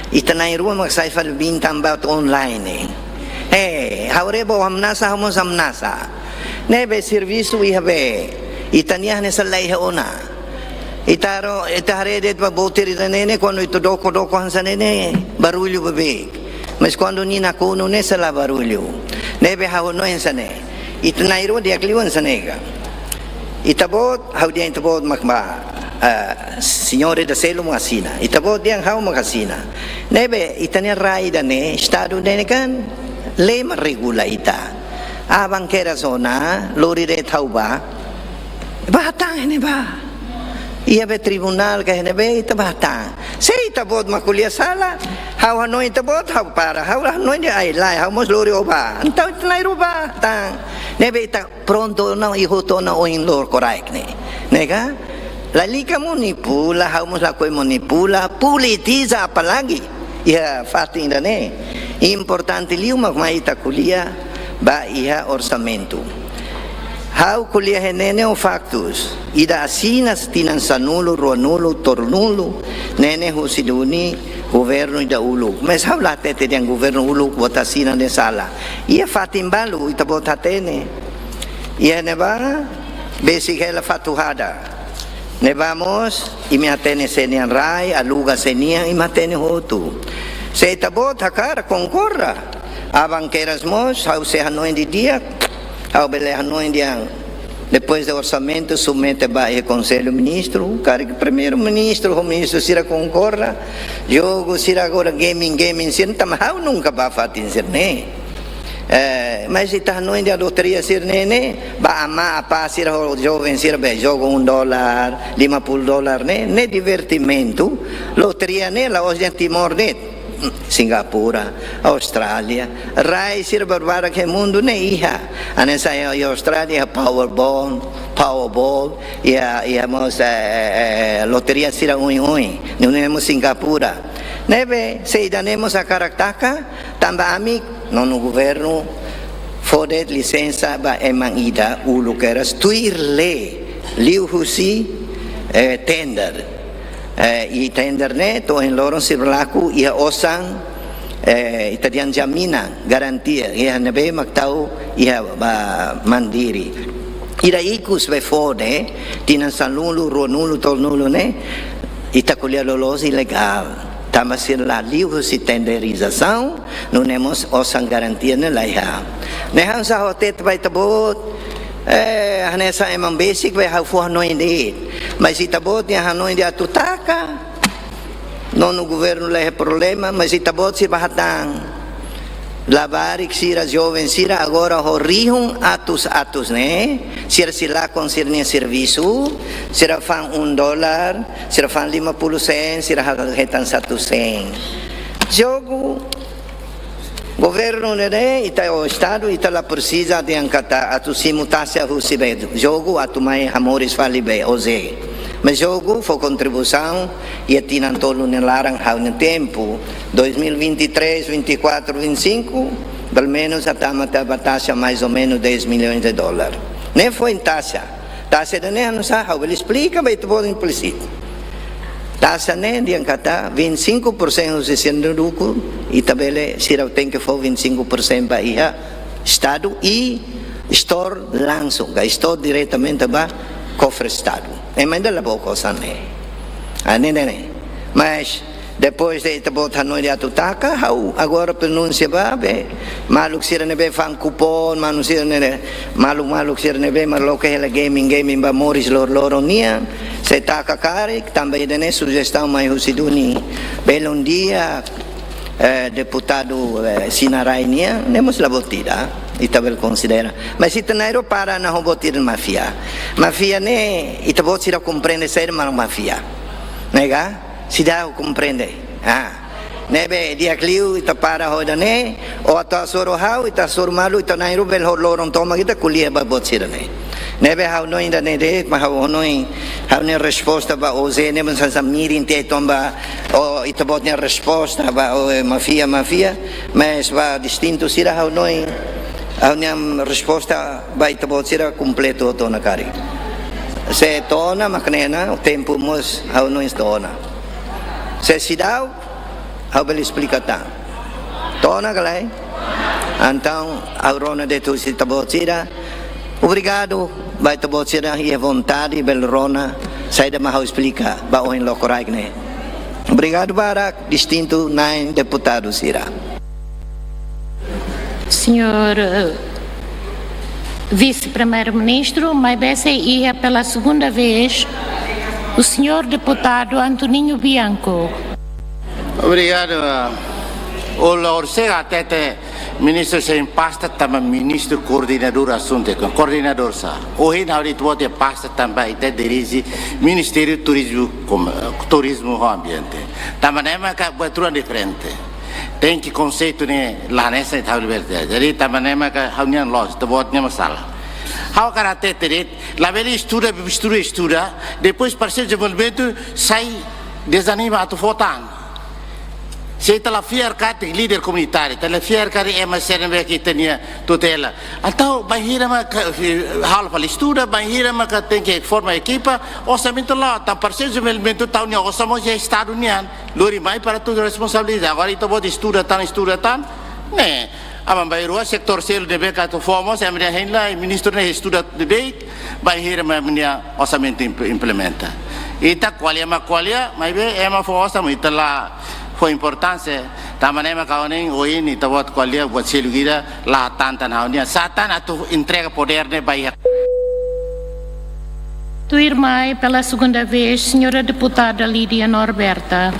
ita na'in-rua mak sai fali biin tanba online. Eh, ha'u haree ba hamnasa, ha'u mós hamnasa. Ne'ebé servisu iha be, ita-nia hanesan la iha ona. Ita haro, ita haree de'it ba botir ida-ne'e ne'e, kuandu ita doko-doko hanesan ne'e ne'e, barullu beibeik. Mas kuandu nia nakonu ne'e sei la barullu. Ne'ebé ha'u hanoin hanesan ne'e. Ita na'in-rua di'ak liu hanesan ne'e ka. Ita-boot, ha'u dehan ita-boot mak ba, ah, señór ida seluk mak asina. Ita-boot dehan ha'u mak asina. Ne'ebé ita-nia rai ida-ne'e, Estadu ne'e kan, lei mak regula ita. Aban kedas ona, lori de'it ha'u ba, ba hatán iha ne'ebá. Iha be tribunál ka iha ne'ebé, ita ba hatán. Se ita-boot mak ko'alia sala, ha'u hanoin ita-boot, ha'u para. Ha'u hanoin dehan ai lae, ha'u mós lori ó ba. Entaun ita na'in-rua ba hatán. Ne'ebé ita prontu ona, ita hotu ona ohin loron koraik ne'e. Ne'e ka? Lalika manipula, ha'u mós lakohi manipula, politiza apalagi iha fatin ida-ne'e. Importante liu mak mai ita ko'alia ba iha orsamentu. Ha'u ko'alia iha ne'e ne'e ho faktus. Ida asina tinan sanulu, ruanulu, tolunulu, ne'e ne'e husi duni governu ida uluk. Mas ha'u la hatete dehan governu uluk buat asina ne'e sala. Iha fatin balu ita-boot hatene. Iha ne'ebá, besik hela Fatuhada. Ne'ebá mós, imi hatene sé-nian rai, aluga sé-nian, imi hatene hotu. Se ita-boot hakarak konkorda, aban kedas mós, ha'u sei hanoin didi'ak, ha'u bele hanoin dehan, depois de orsamentu, submete ba iha Konsellu Ministru, karik Primeiru-Ministru, ho ministru sira konkorda, jogu sira agora gaming, gaming sira, tanba ha'u nunka ba fatin sira-ne'e. Eh, mas ita hanoin dehan loteria sira-ne'e ne'e, ba amá, apá sira ho joven sira be jogu um dólar, lima puluh dólar ne'e, ne'e divertimentu. Loteria ne'e la'ós dehan Timor de'it. Singapura, Austrália, rai sira barbarak iha mundu ne'e iha. Hanesan iha Austrália iha Powerball, Powerball, iha, iha mós, eh, eh, eh, loteria sira oin-oin. Nune'e mós Singapura. Ne'ebé, se ida-ne'e mós hakarak taka, tanba ami, nonu governu fó de'it lisensa ba ema ida uluk kedas tuir lei, liuhusi, eh, tender. Eh, i tender ne'e to'o ohin loron sei berlaku iha osan, eh, ita dehan jaminan, garantia, iha ne'ebé mak tau iha ba Mandiri. Ida ikus be fó de'it, tinan sanulu, ruanulu, tolunulu ne'e, ita ko'alia loloos ilegál. Tanba sira la liuhusi tenderizasaun, nune'e mós osan garantia ne'e laiha. Ne'e hanesan ha'u hatete ba ita-boot, eh, hanesan ema besik be ha'u fó hanoin de'it. Mas ita-boot dehan hanoin de'it atu taka, nonu governu laiha problema, mas ita-boot sira ba hatán. Labarik sira, joven sira, agora ho rihun atus-atus ne'e, sira sei lakon sira-nia servisu, sira fa'an um dólar, sira fa'an lima puluh sen, sira ha-, hetan satu sen. Jogu, governu ne'e, ita ho Estadu, ita la presiza dehan katak atu simu taxa husi be jogu, atu mai hamoris fali be, oze. Mas jogu fó kontribuisaun iha tinan tolu nia laran ha'u-nia tempu, dois mil e vinte e três, vinte e quatro, vinte e cinco, pelumenus ita tama ba taxa mais ou menos dez milhões de dólar. Ne'e foin taxa. Taxa ida-ne'e ha'u nusá, ha'u bele esplika ba ita-boot implisitu. Taxa ne'e dehan katak vinte e cinco por cento husi sira-nia dukur, ita bele, sira tenke fó vinte e cinco por cento ba iha Estadu i setór langsung, ka setór diretamente ba kofre Estadu. Ema ida labele kosa ne'e. Ah, ne'e, ne'e, ne'e. Mas depois de ita-boot hanoin atu taka, ha'u agora pronunsia ba, be, maluk sira ne'ebé fa'an kupon, maluk sira ne'e, maluk, maluk sira ne'ebé mak loke hela gaming, gaming ba moris lor-, loron nian, sei taka karik, tanba ida-ne'e sujestaun mai husi duni, belun dia, eh, deputadu, eh, Sinarai nian, ne'e mós la buat ida, ita bele konsidera. Mas ita na'in-rua para ona ho buat ida máfia. Máfia ne'e, ita-boot sira komprende saida mak máfia. Ne'e ka? Seidauk komprende. Ah. Ne'ebé di'ak liu ita para ho ida-ne'e, ou atu hasoru ha'u, ita hasoru malu, ita na'in-rua bele ho loron tomak ita ko'alia ba buat sira-ne'e. Ne'ebé ha'u hanoin ida-ne'e de'it, mas ha'u hanoin, ha'u-nia resposta ba O Z ne'e, mas hanesan mirin tiha tanba, o ita-boot nia resposta ba, o, eh, máfia, máfia, mas ba distintu sira ha'u hanoin, ha'u-nia resposta ba ita-boot sira kompletu to'o ona karik. Se to'o ona mak ne'e ona, tempu mós ha'u hanoin to'o ona. Se seidauk, ha'u bele esplika tan. To'o ona ka lae? Entaun, ha'u rona de'it husi ita-boot sira. Obrigadu ba ita-boot sira iha vontade bele rona saida mak ha'u esplika ba oin lokraik ne'e. Obrigadu barak, distintu na'in deputadu sira. Senhor, eh, Vice-Primeiro-Ministro, maibé sei iha pela segunda vez o senhor deputado Antoninho Bianco. Obrigadu. Ó la horisehik hatete ministru sein pasta tanba ministru koordenadór asuntu, koordenadór sá. Ohin ha'u de'it ita-boot iha pasta tanba ita dirije Ministériu Turizmu, Kom-, Turizmu ho Ambiente. Tanba ne'e maka buat rua diferente. Tenke konseitu ne'e la hanesan ita-boot liberta. Jadi tanba ne'e maka ha'u-nian loos, ita-boot nia masalah. Ha'u hakarak hatete de'it, labele estuda, estuda, estuda, depois Parseiru Dezenvolvimentu sai dezanima atu fó tan. Se ita la fiar katak líder komunitáriu, ita la fiar katak ema sira ne'ebé ke ita-nia tutela. Entaun, bainhira maka, eh, halo fali estuda, bainhira maka tenke forma ekipa, orsamentu la'o, tanba Parseiru Dezenvolvimentu tau nia osan mós iha Estadu nian, lori mai para tudu responsabiliza. Agora ita-boot estuda tan, estuda tan, ne'e, aban-bainrua setór seluk ne'ebé ke atu fó mós, ema dehan hein lai, ministru ne'e estuda de'it, bainhira mak nia orsamentu imp-, implementa. Ita ko'alia mak ko'alia, maibé ema fó osan mak ita la fó importánsia, tanba ne'e maka ohin, ohin ita-boot ko'alia buat seluk ida la hatán tan ha'u-nian. Sá tan atu entrega podér ne'e ba iha. Tuirmai, pela segunda vez, senhora deputada Lídia Norberta.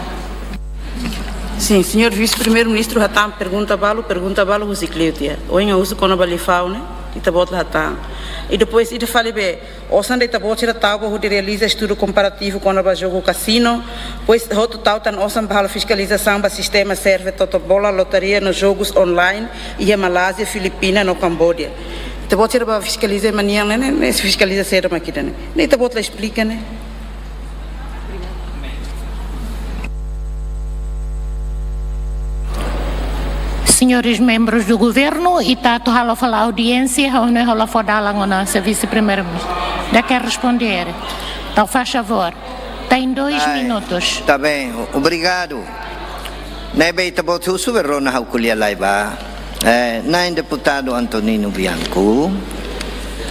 Sin, señór Vise-Primeiru-Ministru hatán pergunta balu, pergunta balu husi Cleutia. Ohin husu kona-ba lifau ne'e, ita-boot la hatán. I depois ita fali be, osan ida ita-boot sira tau ba hodi realiza estudu komparativu kona-ba jogu kasinu, depois hotu tau tan osan ba halo fiskalizasaun ba sistema serve Totobola, lotaria no jogus online iha Malázia, Filipina no Kamboja. Ita-boot sira ba fiskaliza ema nian ne'e, ne'e, ne'e fiskaliza saida mak ida-ne'e. Ne'e ita-boot la esplika ne'e. Senhores membros do governo, ita atu halo fali audiénsia, ha'u hanoin ha'u la fó dalan ona, señór Vise-Primeiru-Ministru. Ita ke responder? Entaun, faz favor. Tem dois minutos. Ai, tá bem, obrigadu. Ne'ebé ita-boot husu, be rona ha'u ko'alia lai ba. Eh, na'in deputadu Antoninho Bianco,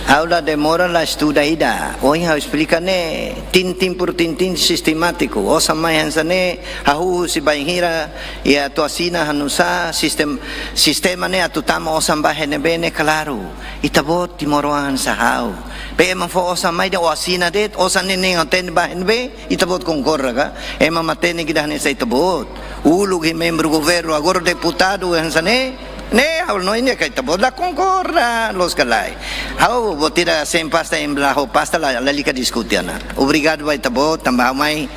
ha'u la demora, la estuda ida. Ohin ha'u esplika ne'e, tintin por tintin, sistemátiku. Osan mai hanesan ne'e, hahú husi bainhira, ita atu asina hanusá, sistem-, sistema ne'e atu tama osan ba N B ne'e klaru. Ita-boot timoroan hanesan ha'u. Be ema fó osan mai dehan ó asina de'it, osan ne'e ne'e hatene ba N B, ita-boot konkorda ka? Ema matenek ida hanesan ita-boot. Uluk iha membru governu, agora deputadu hanesan ne'e, ne'e ha'u hanoin ne'e ka ita-boot la konkorda, loos ka lae. Ha'u buat ida sein pasta, ema la ho pasta la, lalika diskute ona. Obrigadu ba ita-boot, tanba ha'u mai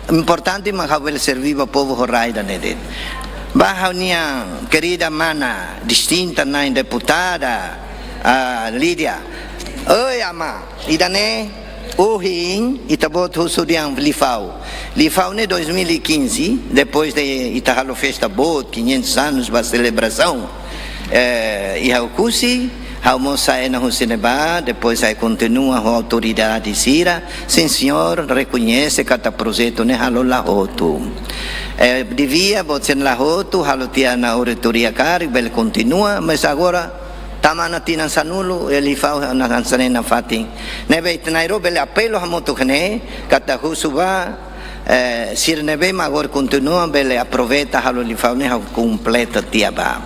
importante mak ha'u bele serve ba povu ho rai ida-ne'e de'it. Ba ha'u-nia kerida mana, distinta na'in deputada, ah, Lídia. Oi, amá, ida-ne'e, Ohin, ita-boot husu dehan Lifau. Lifau ne'e dois mil e quinze, depois de ita halo festa boot, quinhentos anos ba selebrasaun, eh, iha Oekusi, ha'u mós sa'e ona husi ne'ebá, depois ha'u kontinua ho autoridade sira, sin señór, rekoñese katak projetu ne'e halo la hotu. Eh, devia, boot sira la hotu, halo tiha ona auditoria karik, bele kontinua, mas agora, tama ona tinan sanulu, eh, Lifau hanesan ne'e nafatin. Ne'ebé ita na'in-rua bele apelu hamutuk ne'e, katak husu ba, eh, sira ne'ebé mak agora kontinua bele aproveita halo Lifau ne'e ha'u kompleta tiha ba.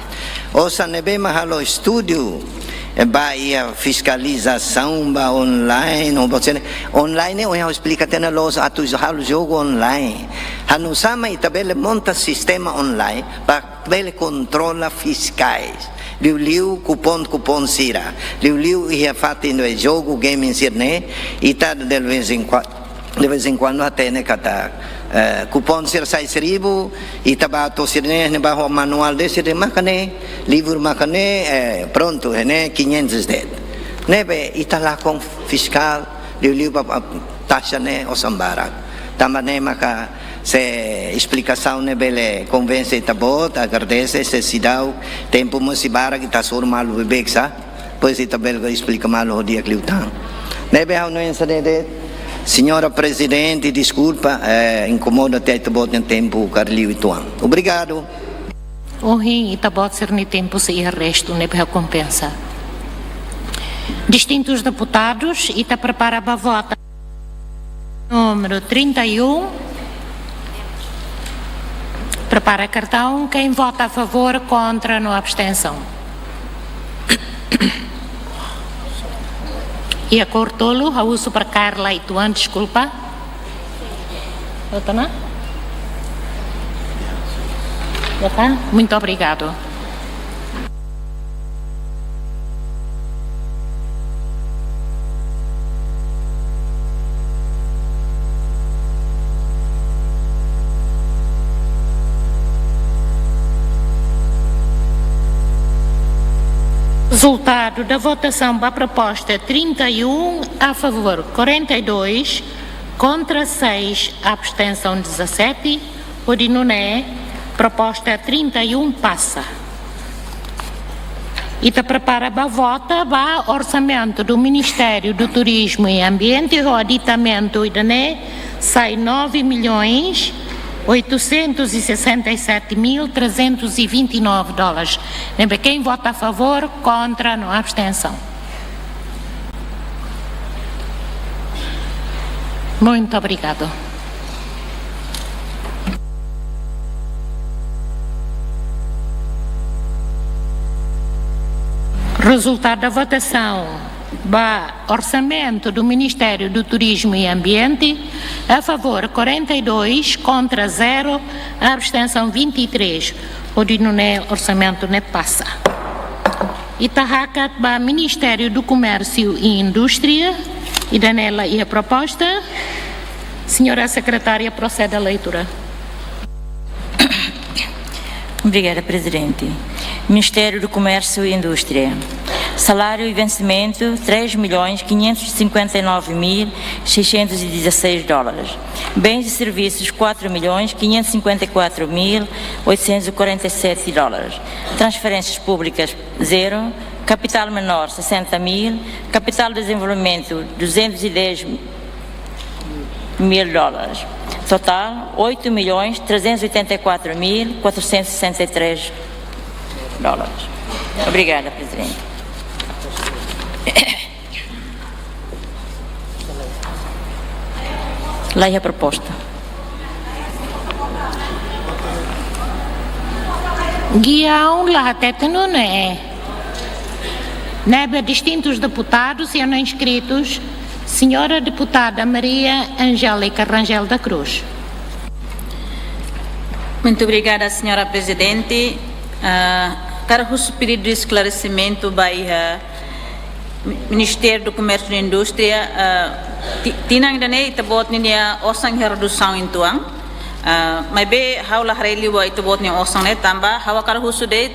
Osan ne'ebé mak halo estudu, eh, ba iha fiskalizasaun ba online, ou boot sira ne'e, online ne'e, ohin ha'u esplika tiha ona loos atu halo jogu online. Hanusá mak ita bele monta sistema online, ba bele kontrola fiskais. Liuliu kupon-kupon sira. Liuliu iha fatin ne'ebé jogu gaming sira-ne'e, ita de vez em qua-, de vez em quando hatene katak, eh, kupon sira sai seribu, ita bá to'o sira-ne'e, ne'ebá ho manuál de'it sira maka ne'e, livru maka ne'e, eh, prontu, ne'e quinhentos de'it. Ne'ebé ita lakon fiskál, liuliu ba, ba taxa ne'e osan barak. Tanba ne'e maka se esplikasaun ne'e bele konvense ita-boot, agradese, se seidauk, tempu mós sei barak, ita hasoru malu beibeik sá, depois ita bele esplika malu ho di'ak liután. Ne'ebé ha'u-nia osan ne'e de'it, Señora Prezidente, deskulpa, eh, inkomoda tiha ita-boot nia tempu karik liu uitoan. Obrigadu. Ohin ita-boot sira-nia tempu sei iha restu ne'ebé ha'u kompensa. Distintus deputadus, ita prepara ba vota. Número trinta e um. Prepara kartaun, quem vota a favor, kontra no abstensaun. Iha kór tolu, ha'u husu para Carla uitoan, deskulpa. Doutora? Doutora? Muito obrigado. Resultado da votação ba proposta: trinta e um a favor, quarenta e dois contra, seis abstensaun, dezassete. Hodi nune'e, proposta trinta e um pasa. Ita prepara ba vota ba orsamentu do Ministério do Turismo e Ambiente, ho aditamentu ida-ne'e sai nove milhões oitocentos e sessenta e sete mil trezentos e vinte e nove dólares. Ne'ebé quem vota a favor, kontra no abstensaun. Muito obrigado. Resultado da votação ba orsamentu do Ministério do Turismo e Ambiente: a favor quarenta e dois, contra zero, abstensaun vinte e três. Hodi nune'e orsamentu ne'e pasa. Ita hakat ba Ministério do Comércio e Indústria, ida-ne'e la iha proposta. Señora Sekretária, prosede à leitura. Obrigada, Prezidente. Ministério do Comércio e Indústria. Salário e vencimento, três milhões quinhentos e cinquenta e nove mil seiscentos e dezasseis dólares. Bens e serviços, quatro milhões quinhentos e cinquenta e quatro mil oitocentos e quarenta e sete dólares. Transferências públicas, zero. Capital menor, sessenta mil. Capital de desenvolvimento, duzentos e dez mil dólares. Total, oito milhões trezentos e oitenta e quatro mil quatrocentos e sessenta e três dólares. Obrigada, Prezidente. La iha proposta. Guiaun la hateten nune'e. Ne'ebé distintus deputadus e não inscritos, Señora Deputada Maria Angélica Rangel da Cruz. Muito obrigada, Señora Prezidente. Ah, hakarak husu pedidu de esklaresimentu ba iha Ministériu do Comércio e Indústria, ah, ti-, tinan ida-ne'e ita-boot ninia osan iha redusaun uitoan. Ah, maibé ha'u la haree liu ba ita-boot nia osan ne'e tanba ha'u hakarak husu de'it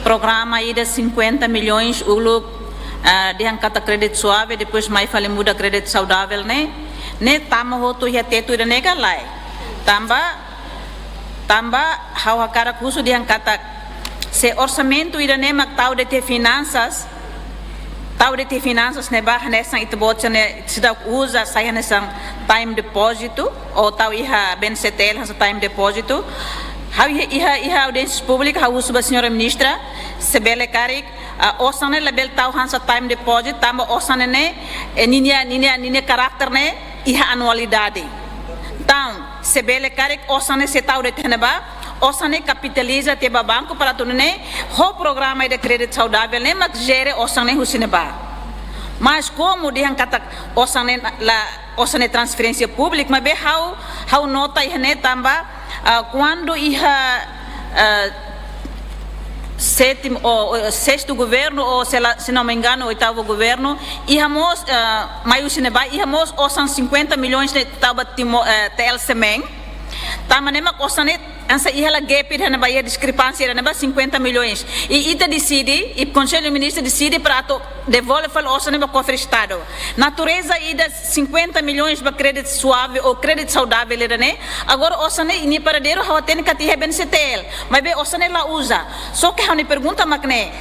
programa ida cinquenta milhões uluk Ah, dehan katak kredit suave, depois mai fali muda kredit saudavel ne'e, ne'e tama hotu iha tetu ida-ne'e ka lae. Tanba, tanba ha'u hakarak husu dehan katak se orsamentu ida-ne'e mak tau de'it iha finansas, tau de'it iha finansas ne'ebá hanesan ita-boot sira-ne'e seidauk uza, sai hanesan time deposit, ou tau iha B N C T L hanesan time deposit. Ha'u iha, iha, iha audiénsia públika, ha'u husu ba señora ministra, se bele karik, ah, osan ne'e labele tau hanesan time deposit, tanba osan ne'e, eh, ninia, ninia, ninia karakter ne'e iha anualidade. Entaun, se bele karik osan ne'e se tau de'it iha ne'ebá, osan ne'e kapitaliza tiha ba banku para atu nune'e, ho programa ida kredit saudavel ne'e mak jere osan ne'e husi ne'ebá. Mas komu dehan katak osan ne'e la, osan ne'e transferénsia públika, maibé ha'u, ha'u nota iha ne'e tanba, ah, kuandu iha, ah, sétimo, ou, ou sexto governo, ou se la, se não me engano, oitavo governo, iha mós, ah, mai husi ne'ebá, iha mós osan cinquenta milhões ne'e tau ba Timo-, eh, T L Cement. Tanba ne'e mak osan ne'e hanesan iha la gap ida ne'ebá, iha diskrepánsia ida ne'ebá cinquenta milhões. I ita deside, i Konsellu Ministru deside para atu devolve fali osan ne'e ba kofre Estadu. Natureza ida cinquenta milhões ba kredit suave ou kredit saudavel ida-ne'e. Agora osan ne'e nia paradeiru ha'u hatene katak iha B N C T L. Maibé osan ne'e la uza. Só ke ha'u-nia pergunta mak ne'e,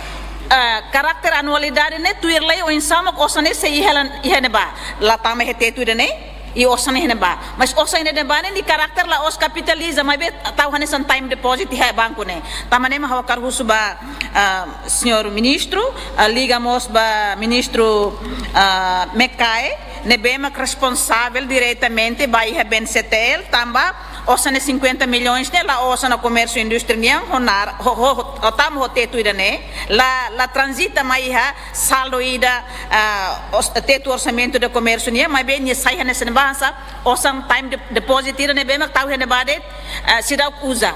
ah, karakter anualidade ne'e tuir lei oinsá mak osan ne'e sei iha la, iha ne'ebá. La tama iha tetu ida-ne'e, i osan ne'e iha ne'ebá. Mas osan ne'e iha ne'ebá ne'e nia karakter la'ós kapitaliza, maibé tau hanesan time deposit iha banku ne'e. Tanba ne'e mak ha'u hakarak husu ba, ah, señór ministru, ah, liga mós ba ministru, ah, Mekae, ne'ebé mak responsavel diretamente ba iha B N C T L, tanba osan ne'e cinquenta milhões ne'e la'o osan ba komérsiu indústria nian, ho nar-, ho, ho, ho, ho tama ho tetu ida-ne'e, la, la transita mai iha saldo ida, ah, os-, tetu orsamentu de komérsiu nian, maibé nia sai hanesan ne'ebá hanesan osan time de-, deposit ida ne'ebé mak tau iha ne'ebá de'it, ah, seidauk uza.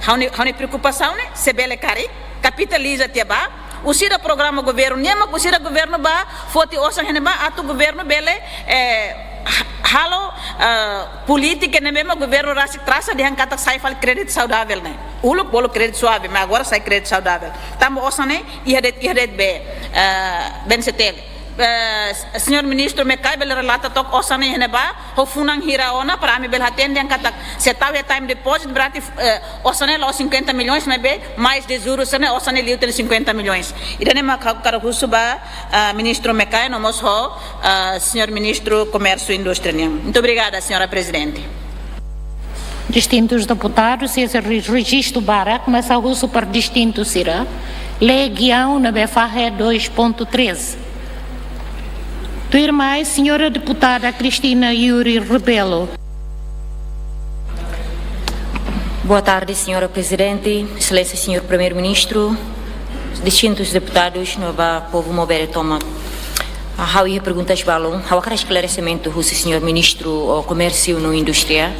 Ha'u-nia, ha'u-nia preokupasaun ne'e, se bele karik kapitaliza tiha ba, husi ida programa governu nian, mak husi ida governu bá foti osan iha ne'ebá, atu governu bele, eh, ha-, halo, eh, polítika ne'ebé mak governu rasik trasa dehan katak sai fali kredit saudavel ne'e. Uluk bolu kredit suave, mas agora sai kredit saudavel. Tanba osan ne'e iha de'it, iha de'it be, eh, B N C T L. Eh, señór ministru Mekae bele relata took osan ne'e iha ne'ebá, ho funan hira ona para ami bele hatene dehan katak se tau iha time deposit berarti, eh, osan ne'e la'ós cinquenta milhões, maibé mais de juros ne'e osan ne'e liu tiha cinquenta milhões. Ida-ne'e mak ha'u hakarak husu ba, ah, ministru Mekae no mós ho, ah, señór ministru Komérsiu Indústria nian. Muito obrigada, señora Presidente. Distintus deputadus, ese re-, rejistu barak, mas ha'u husu para distintu sira lee giaun ne'ebé fahe dois ponto três. Tuirmai, señora deputada Cristina Yuri Rebelo. Boa tarde, señora Presidente, Exelénsia, señór Primeiru-Ministru, distintus deputadus, no ba povu maubere tomak. Ah, ha'u iha perguntas balun, ha'u hakarak esklaresimentu husi señór Ministru, oh, Komérsiu no Indústria.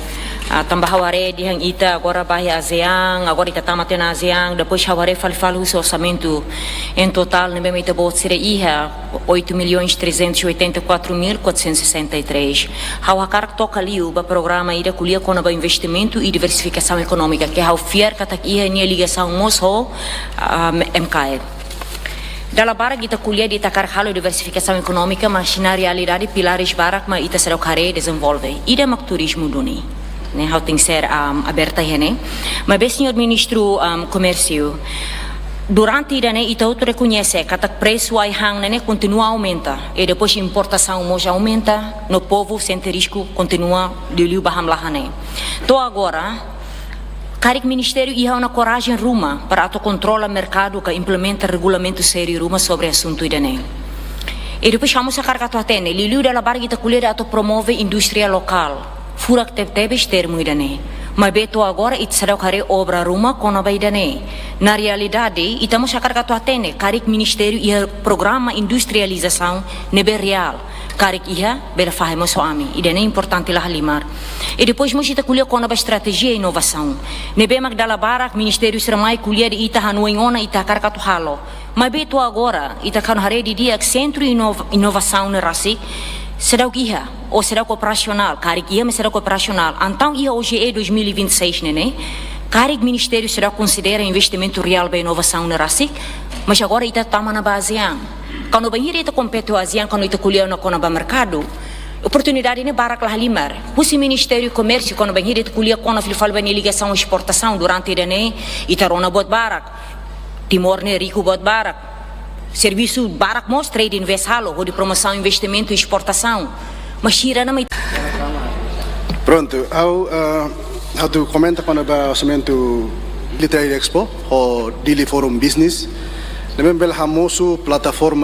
Ah, tanba ha'u haree dehan ita agora ba iha ASEAN, agora ita tama tiha ona ASEAN, depois ha'u haree fali-fali husi orsamentu em total ne'ebé mak ita-boot sira iha, oito milhões trezentos e oitenta e quatro mil quatrocentos e sessenta e três. Ha'u hakarak toka liu ba programa ida ko'alia kona-ba investimentu i diversifikasaun ekonómika, ke ha'u fiar katak iha nia ligasaun mós ho, ah, M K E. Dala barak ita ko'alia dehan ita hakarak halo diversifikasaun ekonómika, mas na realidade pilares barak mak ita seidauk haree dezenvolve. Ida mak turizmu duni. Ne'e, ha'u tenke ser, um, aberta iha ne'e. Maibé, señór Ministru, um, Komérsiu, durante ida-ne'e ita hotu rekoñese katak presu ai-han ne'e kontinua aumenta. I depois importasaun mós aumenta, no povu sente risku kontinua liuliu ba hamlaha ne'e. To'o agora, karik ministériu iha ona korajen ruma para atu kontrola merkadu ka implementa regulamentu sériu ruma sobre asuntu ida-ne'e. I depois ha'u mós hakarak atu hatene, liuliu dala barak ita ko'alia dehan atu promove indústria lokál. Furak tebetebes termu ida-ne'e. Maibé to'o agora ita seidauk haree obra ruma kona-ba ida-ne'e. Na realidade, ita mós hakarak atu hatene, karik ministériu iha programa industrializasaun ne'ebé reál. Karik iha, bele fahe mós ho ami. Ida-ne'e importante la halimar. I depois mós ita ko'alia kona-ba estratéjia inovasaun. Ne'ebé mak dala barak ministériu sira mai ko'alia dehan ita hanoin ona, ita hakarak atu halo. Maibé to'o agora, ita kan haree didi'ak sentru inov-, inovasaun ne'e rasik seidauk iha, ou seidauk operasionál, karik iha, mas seidauk operasionál. Entaun iha O G E dois mil e vinte e seis ne'e, ne'e, karik ministériu seidauk konsidera investimentu reál ba inovasaun ne'e rasik, Mas agora ita tama ona ba ASEAN. Kuandu bainhira ita kompete ho ASEAN, kuandu ita ko'alia ona kona-ba merkadu, oportunidade ne'e barak la halimar. Husi Ministériu Komérsiu, kuandu bainhira ita ko'alia kona fila fali ba nia ligasaun esportasaun durante ida-ne'e, ita rona buat barak. Timor ne'e riku buat barak. Servisu barak mós Trade Invest halo, hodi promosaun investimentu esportasaun. Mas sira-ne'e mai. Prontu, ha'u, ah, atu komenta kona-ba orsamentu Dili Trade Expo, ho Dili Forum Business. Ne'ebé bele hamosu plataforma